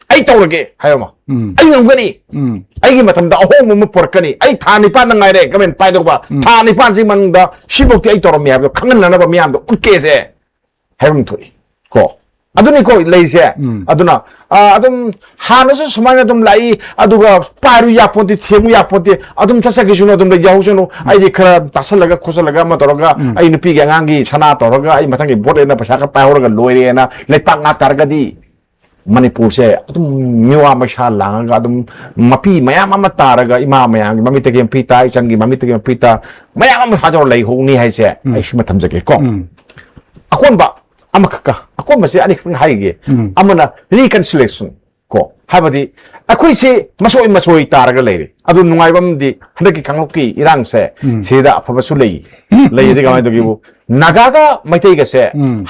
ꯑꯩ ꯇꯧꯔꯒꯦ ꯍꯥꯏꯕ ꯑꯃ꯫ ꯎꯝ꯫ ꯑꯩ ꯉꯝꯒꯅꯤ꯫ ꯎꯝ꯫ ꯑꯩꯒꯤ ꯃꯇꯝꯗ ꯑꯍꯣꯡꯕ ꯑꯃ ꯄꯨꯔꯛꯀꯅꯤ꯫ ꯑꯩ ꯊꯥ ꯅꯤꯄꯥꯟꯗ ꯉꯥꯏꯔꯦ ꯒꯃꯦꯟ ꯄꯥꯏꯗꯧꯕ꯫ ꯎꯝ꯫ ꯊꯥ ꯅꯤꯄꯥꯟꯁꯤ ꯃꯅꯨꯡꯗ ꯁꯤꯐꯧꯗꯤ ꯑꯩ ꯇꯧꯔꯝꯃꯤ ꯍꯥꯏꯕꯗꯣ ꯈꯪꯍꯟꯅꯅꯕ ꯃꯤꯌꯥꯝꯗ ꯎꯠꯀꯦꯁꯦ ꯍꯥꯏꯕ ꯑꯃ ꯊꯣꯛꯏ ꯀꯣ꯫ ꯑꯗꯨꯅꯤꯀꯣ ꯂꯩꯔꯤꯁꯦ꯫ ꯑꯗꯨꯅ ꯑ, ꯑꯗꯨꯝ ꯍꯥꯟꯅꯁꯨ ꯁꯨꯃꯥꯏꯅ ꯑꯗꯨꯝ ꯂꯥꯛꯏ, ꯑꯗꯨꯒ ꯄꯥꯏꯔꯨ ꯌꯥꯄꯣꯟꯇꯦ, ꯊꯦꯡꯉꯨ ꯌꯥꯄꯣꯟꯇꯦ, ꯑꯗꯨꯝ ꯆꯠꯆꯈꯤꯁꯅꯨ, ꯑꯗꯨꯝ ꯂꯩ, ꯌꯥꯍꯧꯁꯅꯨ, ꯑꯩꯗꯤ ꯈꯔ ꯇꯥꯁꯜꯂꯒ ꯈꯣꯠꯆꯜꯂꯒ ꯑꯃ ꯇꯧꯔꯒ ꯑꯩ ꯅꯨꯄꯤꯒꯤ ꯑꯉꯥꯡꯒꯤ ꯁꯅꯥ ꯇꯧꯔꯒ ꯑꯩ ꯃꯊꯪꯒꯤ ꯚꯣꯠ ꯑꯩꯅ ꯄꯩꯁꯥ ꯈꯔ ꯄꯥꯏꯍꯧꯔꯒ ꯂꯣꯏꯔꯦꯅ ꯂꯩꯄꯥꯛ ꯉꯥꯛ ꯇꯥꯔꯒꯗꯤ ꯃꯅꯤꯄꯨꯔꯁꯦ ꯑꯗꯨꯝ ꯃꯤꯋꯥ ꯃꯩꯁꯥ ꯂꯥꯡꯉꯒ ꯑꯗꯨꯝ ꯃꯄꯤ ꯃꯌꯥꯝ ꯑꯃ ꯇꯥꯔꯒ ꯏꯃꯥ ꯃꯌꯥꯝꯒꯤ ꯃꯃꯤꯠꯇꯒꯤ ꯃꯄꯤ ꯇꯥ, ꯏꯆꯟꯒꯤ ꯃꯃꯤꯠꯇꯒꯤ ꯃꯄꯤ ꯇꯥ, ꯃꯌꯥꯝ ꯑꯃ ꯊꯥꯗꯣꯔ ꯂꯩꯍꯧꯅꯤ ꯍꯥꯏꯁꯦ ꯑꯩ ꯁꯤꯃ ꯊꯝꯖꯒꯦꯀꯣ꯫ ꯑꯀꯣꯟꯕ ꯑꯃꯈꯛꯀ, ꯑꯀꯣꯟꯕꯁꯦ ꯑꯅꯤꯈꯛꯇꯪ ꯍꯥꯏꯒꯦ꯫ ꯑꯃꯅ reconciliation ꯀꯣ, ꯍꯥꯏꯕꯗꯤ ꯑꯩꯈꯣꯏꯁꯦ ꯃꯁꯣꯏ ꯃꯁꯣꯏ ꯇꯥꯔꯒ ꯂꯩꯔꯦ꯫ ꯑꯗꯨ ꯅꯨꯡꯉꯥꯏꯕ ꯑꯃꯗꯤ ꯍꯟꯗꯛꯀꯤ ꯀꯥꯡꯂꯨꯞꯀꯤ ꯏꯔꯥꯡꯁꯦ ꯁꯤꯗ ꯑꯐꯕꯁꯨ ꯂꯩ꯫ ꯂꯩ ꯑꯗꯤ ꯀꯃꯥꯏꯅ ꯇꯧꯒꯦꯕꯨ, ꯅꯥꯒꯥꯒ ꯃꯩꯇꯩꯒꯁꯦ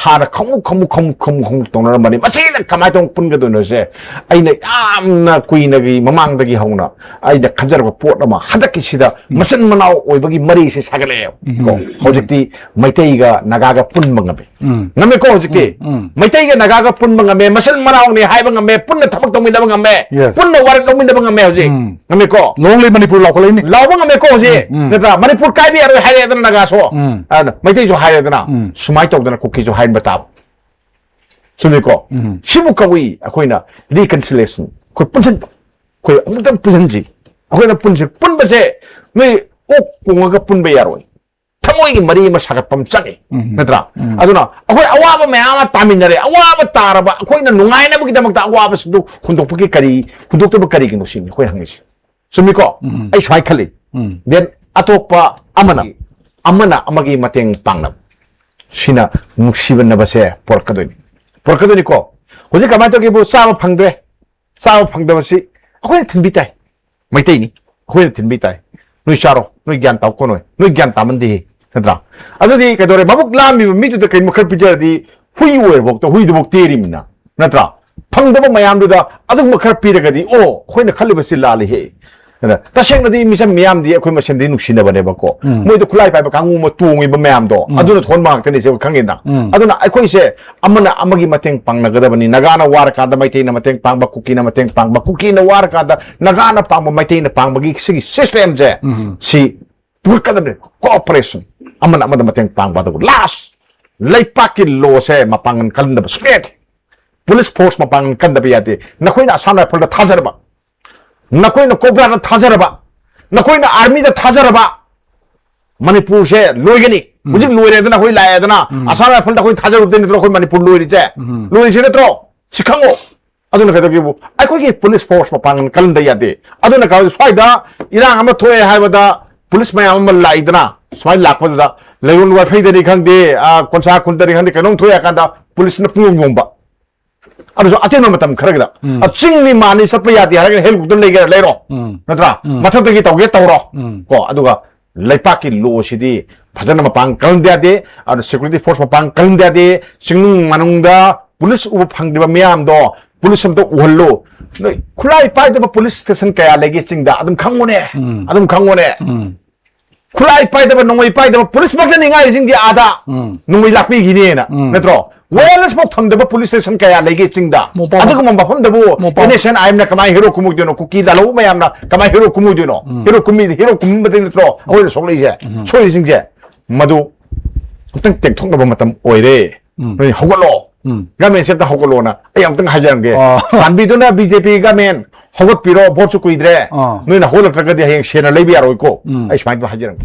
ꯍꯥꯟꯅ ꯈꯃꯨꯛ ꯈꯃꯨꯛ ꯈꯃꯨꯛ ꯈꯃꯨꯛ ꯈꯃꯨꯛ ꯇꯧꯅꯔꯝꯕꯅꯤ꯫ ꯃꯁꯤꯅ ꯀꯃꯥꯏꯅ ꯇꯧꯅ ꯄꯨꯟꯒꯗꯣꯏꯅꯣꯁꯦ ꯑꯩꯅ ꯌꯥꯝꯅ ꯀꯨꯏꯅꯒꯤ ꯃꯃꯥꯡꯗꯒꯤ ꯍꯧꯅ ꯑꯩꯅ ꯈꯟꯖꯔꯕ ꯄꯣꯠ ꯑꯃ, ꯍꯟꯗꯛꯀꯤꯁꯤꯗ ꯃꯆꯤꯟ ꯃꯅꯥꯎ ꯑꯣꯏꯕꯒꯤ ꯃꯔꯤꯁꯦ ꯁꯥꯒꯠꯂꯛꯑꯦꯕ ꯀꯣ꯫ ꯍꯧꯖꯤꯛꯇꯤ ꯃꯩꯇꯩꯒ ꯅꯥꯒꯥꯒ ꯄꯨꯟꯕ ꯉꯝꯃꯦ꯫ ꯉꯝꯃꯦꯀꯣ ꯍꯧꯖꯤꯛꯇꯤ? ꯃꯩꯇꯩꯒ ꯅꯥꯒꯥꯒ ꯄꯨꯟꯕ ꯉꯝꯃꯦ, ꯃꯆꯤꯟ ꯃꯅꯥꯎꯅꯤ ꯍꯥꯏꯕ ꯉꯝꯃꯦ, ꯄꯨꯟꯅ ꯊꯕꯛ ꯇꯧꯃꯤꯟꯅꯕ ꯉꯝꯃꯦ, ꯄꯨꯟꯅ ꯋꯥꯔꯦꯞ ꯂꯧꯃꯤꯟꯅꯕ ꯉꯝꯃꯦ ꯍꯧꯖꯤꯛ꯫ ꯉꯝꯃꯦꯀꯣ? ꯂꯣꯡꯂꯤ ꯃꯅꯤꯄꯨꯔ ꯂꯥꯎꯈꯠꯂꯛꯏꯅꯤ꯫ ꯂꯥꯎꯕ ꯉꯝꯃꯦꯀꯣ ꯍꯧꯖꯤꯛ? ꯅꯠꯇ꯭ꯔꯥ? ꯃꯅꯤꯄꯨꯔ ꯀꯥꯏꯕ ꯌꯥꯔꯣꯏ ꯍꯥꯏꯔꯦꯗꯅ ꯅꯥꯒꯥꯁꯨ꯫ ꯑꯗꯨꯅ ꯃꯩꯇꯩꯁꯨ ꯍꯥꯏꯔꯦꯗꯅ, ꯁꯨꯃꯥꯏꯅ ꯇꯧꯗꯅ ꯀꯨꯀꯤꯁꯨ ꯍꯥꯏꯍꯟꯕ ꯇꯥꯕ꯫ ꯆꯨꯝꯃꯤꯀꯣ? ꯁꯤꯕꯨ ꯀꯧꯏ ꯑꯩꯈꯣꯏꯅ reconciliation꯫ ꯑꯩꯈꯣꯏ ꯄꯨꯟꯁꯤꯟꯕ꯫ ꯑꯩꯈꯣꯏ ꯑꯃꯨꯛꯇꯪ ꯄꯨꯟꯁꯤꯟꯁꯤ꯫ ꯑꯩꯈꯣꯏꯅ ꯄꯨꯟꯁꯤ꯫ ꯄꯨꯟꯕꯁꯦ ꯅꯣꯏ ꯑꯣꯛ ꯀꯣꯡꯉꯒ ꯄꯨꯟꯕ ꯌꯥꯔꯣꯏ꯫ ꯊꯃꯣꯏꯒꯤ ꯃꯔꯤ ꯑꯃ ꯁꯥꯒꯠꯄ ꯑꯃ ꯆꯪꯉꯤ꯫ ꯅꯠꯇ꯭ꯔꯥ? ꯑꯗꯨꯅ ꯑꯩꯈꯣꯏ ꯑꯋꯥꯕ ꯃꯌꯥꯝ ꯑꯃ ꯇꯥꯃꯤꯟꯅꯔꯦ꯫ ꯑꯋꯥꯕ ꯇꯥꯔꯕ ꯑꯩꯈꯣꯏꯅ ꯅꯨꯡꯉꯥꯏꯅꯕꯒꯤꯗꯃꯛꯇ ꯑꯋꯥꯕꯁꯤꯡꯗꯨ ꯍꯨꯟꯗꯣꯛꯄꯒꯤ ꯀꯔꯤ, ꯍꯨꯟꯗꯣꯛꯇꯕ ꯀꯔꯤꯒꯤꯅꯣ ꯁꯤꯅꯤ ꯑꯩꯈꯣꯏꯅ ꯍꯪꯉꯤꯁꯤ꯫ ꯆꯨꯝꯃꯤꯀꯣ? ꯑꯩ ꯁꯨꯃꯥꯏꯅ ꯈꯜꯂꯤ꯫ Then ꯑꯇꯣꯞꯄ ꯑꯃꯅ, ꯑꯃꯅ ꯑꯃꯒꯤ ꯃꯇꯦꯡ ꯄꯥꯡꯅꯕ꯫ ꯁꯤꯅ ꯅꯨꯡꯁꯤꯕꯅꯕꯁꯦ ꯄꯨꯔꯛꯀꯗꯣꯏꯅꯤ꯫ ꯄꯨꯔꯛꯀꯗꯣꯏꯅꯤꯀꯣ? ꯍꯧꯖꯤꯛ ꯀꯃꯥꯏꯅ ꯇꯧꯒꯦꯕꯨ, ꯆꯥꯕ ꯐꯪꯗ꯭ꯔꯦ꯫ ꯆꯥꯕ ꯐꯪꯗꯕꯁꯤ ꯑꯩꯈꯣꯏꯅ ꯊꯤꯟꯕꯤ ꯇꯥꯏ꯫ ꯃꯩꯇꯩꯅꯤ, ꯑꯩꯈꯣꯏꯅ ꯊꯤꯟꯕꯤ ꯇꯥꯏ꯫ ꯅꯣꯏ ꯆꯥꯔꯣ, ꯅꯣꯏ ꯒ꯭ꯌꯥꯟ ꯇꯥꯎꯀꯣ, ꯅꯣꯏ, ꯅꯣꯏ ꯒ꯭ꯌꯥꯟ ꯇꯥꯃꯟꯗꯦꯍꯦ, ꯅꯠꯇ꯭ꯔꯥ? ꯑꯗꯨꯗꯤ ꯀꯩꯗꯧꯔꯦ? ꯃꯕꯨꯛ ꯂꯥꯝꯃꯤꯕ ꯃꯤꯗꯨꯗ ꯀꯩ ꯃꯈꯜ ꯄꯤꯖꯔꯗꯤ ꯍꯨꯏ ꯑꯣꯏꯔꯕꯧꯇ, ꯍꯨꯏꯗꯨꯐꯧ ꯇꯦꯔꯤꯃꯤꯅ, ꯅꯠꯇ꯭ꯔꯥ? ꯐꯪꯗꯕ ꯃꯌꯥꯝꯗꯨꯗ ꯑꯗꯨꯒꯨꯝꯕ ꯈꯔ ꯄꯤꯔꯒꯗꯤ, ꯑꯣ, ꯑꯩꯈꯣꯏꯅ ꯈꯜꯂꯤꯕꯁꯤ ꯂꯥꯜꯂꯤꯍꯦ꯫ ꯑꯗ ꯇꯁꯦꯡꯅꯗꯤ ꯃꯤꯆꯝ ꯃꯤꯌꯥꯝꯗꯤ ꯑꯩꯈꯣꯏ ꯃꯁꯦꯟꯗꯤ ꯅꯨꯡꯁꯤꯅꯕꯅꯦꯕꯀꯣ꯫ ꯃꯣꯏꯗ ꯈꯨꯠꯂꯥꯏ ꯄꯥꯏꯕ ꯀꯥꯡꯕꯨ ꯑꯃ ꯇꯣꯡꯉꯤꯕ ꯃꯌꯥꯝꯗꯣ, ꯑꯗꯨꯅ ꯊꯣꯛꯍꯟꯕ ꯉꯥꯛꯇꯅꯤ ꯁꯤ ꯑꯩꯈꯣꯏ ꯈꯪꯉꯤꯅ꯫ ꯑꯗꯨꯅ ꯑꯩꯈꯣꯏꯁꯦ ꯑꯃꯅ ꯑꯃꯒꯤ ꯃꯇꯦꯡ ꯄꯥꯡꯅꯒꯗꯕꯅꯤ꯫ ꯅꯥꯒꯥꯅ ꯋꯥꯔꯀꯥꯟꯗ ꯃꯩꯇꯩꯅ ꯃꯇꯦꯡ ꯄꯥꯡꯕ, ꯀꯨꯀꯤꯅ ꯃꯇꯦꯡ ꯄꯥꯡꯕ, ꯀꯨꯀꯤꯅ ꯋꯥꯔꯀꯥꯟꯗ ꯅꯥꯒꯥꯅ ꯄꯥꯡꯕ, ꯃꯩꯇꯩꯅ ꯄꯥꯡꯕꯒꯤ ꯁꯤꯒꯤ systemꯁꯦ, ꯁꯤ ꯄꯨꯈꯠꯀꯗꯕꯅꯤ꯫ Cooperation, ꯑꯃꯅ ꯑꯃꯗ ꯃꯇꯦꯡ ꯄꯥꯡꯕ꯫ ꯑꯗꯨꯒ last, ꯂꯩꯄꯥꯛꯀꯤ lawꯁꯦ ꯃꯄꯥꯡꯒꯜ ꯀꯜꯍꯟꯗꯕ ꯁꯨꯛꯌꯥ ꯌꯥꯗꯦ꯫ ꯄꯨꯂꯤꯁ ꯐꯣꯔꯁ ꯃꯄꯥꯡꯒꯜ ꯀꯟꯗꯕ ꯌꯥꯗꯦ꯫ ꯅꯈꯣꯏꯅ ꯑꯁꯥꯝ ꯔꯥꯏꯐꯜꯗ ꯊꯥꯖꯔꯕ, ꯅꯈꯣꯏꯅ ꯀꯣꯕ꯭ꯔꯥꯗ ꯊꯥꯖꯔꯕ, ꯅꯈꯣꯏꯅ ꯑꯥꯔꯃꯤꯗ ꯊꯥꯖꯔꯕ, ꯃꯅꯤꯄꯨꯔꯁꯦ ꯂꯣꯏꯒꯅꯤ꯫ ꯍꯧꯖꯤꯛ ꯂꯣꯏꯔꯦꯗꯅ, ꯑꯩꯈꯣꯏ ꯂꯥꯛꯑꯦꯗꯅ, ꯑꯁꯥꯝ ꯔꯥꯏꯐꯜꯗ ꯑꯩꯈꯣꯏ ꯊꯥꯖꯔꯨꯕꯗꯩ ꯅꯠꯇ꯭ꯔꯣ ꯑꯩꯈꯣꯏ ꯃꯅꯤꯄꯨꯔ ꯂꯣꯏꯔꯤꯁꯦ? ꯂꯣꯏꯔꯤꯁꯦ ꯅꯠꯇ꯭ꯔꯣ? ꯁꯤ ꯈꯪꯉꯣ꯫ ꯑꯗꯨꯅ ꯀꯩꯗꯧꯒꯦꯕꯨ, ꯑꯩꯈꯣꯏꯒꯤ ꯄꯨꯂꯤꯁ ꯐꯣꯔꯁ ꯃꯄꯥꯡꯒꯜ ꯀꯜꯍꯟꯗ ꯌꯥꯗꯦ꯫ ꯑꯗꯨꯅ ꯀꯩꯗꯧꯒꯦ, ꯁ꯭ꯋꯥꯏꯗ ꯏꯔꯥꯡ ꯑꯃ ꯊꯣꯛꯑꯦ ꯍꯥꯏꯕꯗ ꯄꯨꯂꯤꯁ ꯃꯌꯥꯝ ꯑꯃ ꯂꯥꯛꯏꯗꯅ, ꯁꯨꯃꯥꯏꯅ ꯂꯥꯛꯄꯗꯨꯗ ꯂꯩꯔꯣꯟ ꯋꯥꯏꯐꯩꯗꯅꯤ ꯈꯪꯗꯦ, ꯑ, ꯀꯣꯟꯁꯥ ꯈꯨꯟꯗꯅꯤ ꯈꯪꯗꯦ, ꯀꯩꯅꯣꯝ ꯊꯣꯛꯑꯦ ꯍꯥꯏ ꯀꯥꯟꯗ ꯄꯨꯂꯤꯁꯅ ꯄꯨꯡꯌꯣꯝ ꯌꯣꯝꯕ꯫ ꯑꯗꯨꯁꯨ ꯑꯇꯦꯟꯕ ꯃꯇꯝ ꯈꯔꯒꯤꯗ꯫ ꯑ, ꯆꯤꯡꯅꯤ ꯃꯥꯅꯤ ꯆꯠꯄ ꯌꯥꯗꯦ ꯍꯥꯏꯔꯒꯅ ꯍꯦꯂꯤꯀꯣꯞꯇꯔ ꯂꯩꯒꯦꯔꯥ ꯂꯩꯔꯣ, ꯅꯠꯇ꯭ꯔꯥ? ꯃꯊꯛꯇꯒꯤ ꯇꯧꯒꯦ ꯇꯧꯔꯣ꯫ ꯀꯣ, ꯑꯗꯨꯒ ꯂꯩꯄꯥꯛꯀꯤ ꯂꯣꯁꯤꯗꯤ ꯐꯖꯅ ꯃꯄꯥꯡ ꯀꯜꯍꯟꯗ ꯌꯥꯗꯦ꯫ ꯑꯗꯨ ꯁꯦꯀ꯭ꯌꯨꯔꯤꯇꯤ ꯐꯣꯔꯁ ꯃꯄꯥꯡ ꯀꯜꯍꯟꯗ ꯌꯥꯗꯦ꯫ ꯆꯤꯡꯅꯨꯡ ꯃꯅꯨꯡꯗ ꯄꯨꯂꯤꯁ ꯎꯕ ꯐꯪꯗ꯭ꯔꯤꯕ ꯃꯤꯌꯥꯝꯗꯣ ꯄꯨꯂꯤꯁ ꯑꯝꯇ ꯎꯍꯜꯂꯨ꯫ ꯅꯣꯏ ꯈꯨꯠꯂꯥꯏ ꯄꯥꯏꯗꯕ ꯄꯨꯂꯤꯁ ꯁ꯭ꯇꯦꯁꯟ ꯀꯌꯥ ꯂꯩꯒꯦ ꯆꯤꯡꯗ? ꯑꯗꯨꯝ ꯈꯪꯉꯨꯅꯦ꯫ ꯑꯗꯨꯝ ꯈꯪꯉꯨꯅꯦ꯫ ꯈꯨꯠꯂꯥꯏ ꯄꯥꯏꯗꯕ, ꯅꯣꯡꯃꯩ ꯄꯥꯏꯗꯕ ꯄꯨꯂꯤꯁ ꯃꯛꯇꯅꯤ ꯉꯥꯏꯔꯤꯁꯤꯡꯗꯤ ꯑꯥꯗ꯫ ꯅꯣꯡꯃꯩ ꯂꯥꯛꯄꯤꯈꯤꯅꯦꯅ꯫ ꯅꯠꯇ꯭ꯔꯣ? ꯋꯥꯌꯔꯂꯦꯁ ꯐꯥꯎ ꯊꯝꯗꯕ ꯄꯨꯂꯤꯁ ꯁ꯭ꯇꯦꯁꯟ ꯀꯌꯥ ꯂꯩꯒꯦ ꯆꯤꯡꯗ? ꯃꯣꯄꯥ-, ꯑꯗꯨꯒꯨꯝꯕ ꯃꯐꯝꯗꯕꯨ ꯃꯣꯄꯥ-, ꯑꯦꯟ ꯑꯦꯁ ꯑꯦꯟ ꯑꯥꯏ ꯑꯦꯝꯅ ꯀꯃꯥꯏꯅ ꯍꯦꯔꯣ ꯀꯨꯝꯃꯣꯏꯗꯣꯏꯅꯣ? ꯀꯨꯀꯤ ꯂꯥꯜꯍꯧꯕ ꯃꯌꯥꯝꯅ ꯀꯃꯥꯏꯅ ꯍꯦꯔꯣ ꯀꯨꯝꯃꯣꯏꯗꯣꯏꯅꯣ? ꯍꯦꯔꯣ ꯀꯨꯝꯃꯤ-, ꯍꯦꯔꯣ ꯀꯨꯝꯕꯗꯤ ꯅꯠꯇ꯭ꯔꯣ ꯑꯩꯈꯣꯏꯅ ꯁꯣꯛꯂꯛꯏꯁꯦ? ꯁꯣꯏꯔꯤꯁꯤꯡꯁꯦ꯫ ꯃꯗꯨ ꯑꯝꯇꯪ ꯇꯦꯡꯊꯣꯛꯅꯕ ꯃꯇꯝ ꯑꯣꯏꯔꯦ꯫ ꯅꯣꯏ ꯍꯧꯒꯠꯂꯣ꯫ ꯒꯃꯦꯟꯁꯦ ꯑꯝꯇ ꯍꯧꯒꯠꯂꯣꯅ ꯑꯩ ꯑꯝꯇꯪ ꯍꯥꯏꯖꯔꯝꯒꯦ꯫ ꯑꯣ꯫ ꯆꯥꯟꯕꯤꯗꯨꯅ ꯕꯤ ꯖꯦ ꯄꯤ ꯒꯃꯦꯟ ꯍꯧꯒꯠꯄꯤꯔꯣ, ꯚꯣꯠꯁꯨ ꯀꯨꯏꯗ꯭ꯔꯦ꯫ ꯑꯣ꯫ ꯅꯣꯏꯅ ꯍꯧꯒꯠꯂꯛꯇ꯭ꯔꯒꯗꯤ ꯍꯌꯦꯡ ꯁꯦꯟꯅ ꯂꯩꯕ ꯌꯥꯔꯣꯏꯀꯣ꯫ ꯑꯩ ꯁꯨꯃꯥꯏꯅ ꯍꯥꯏꯖꯔꯝꯒꯦ꯫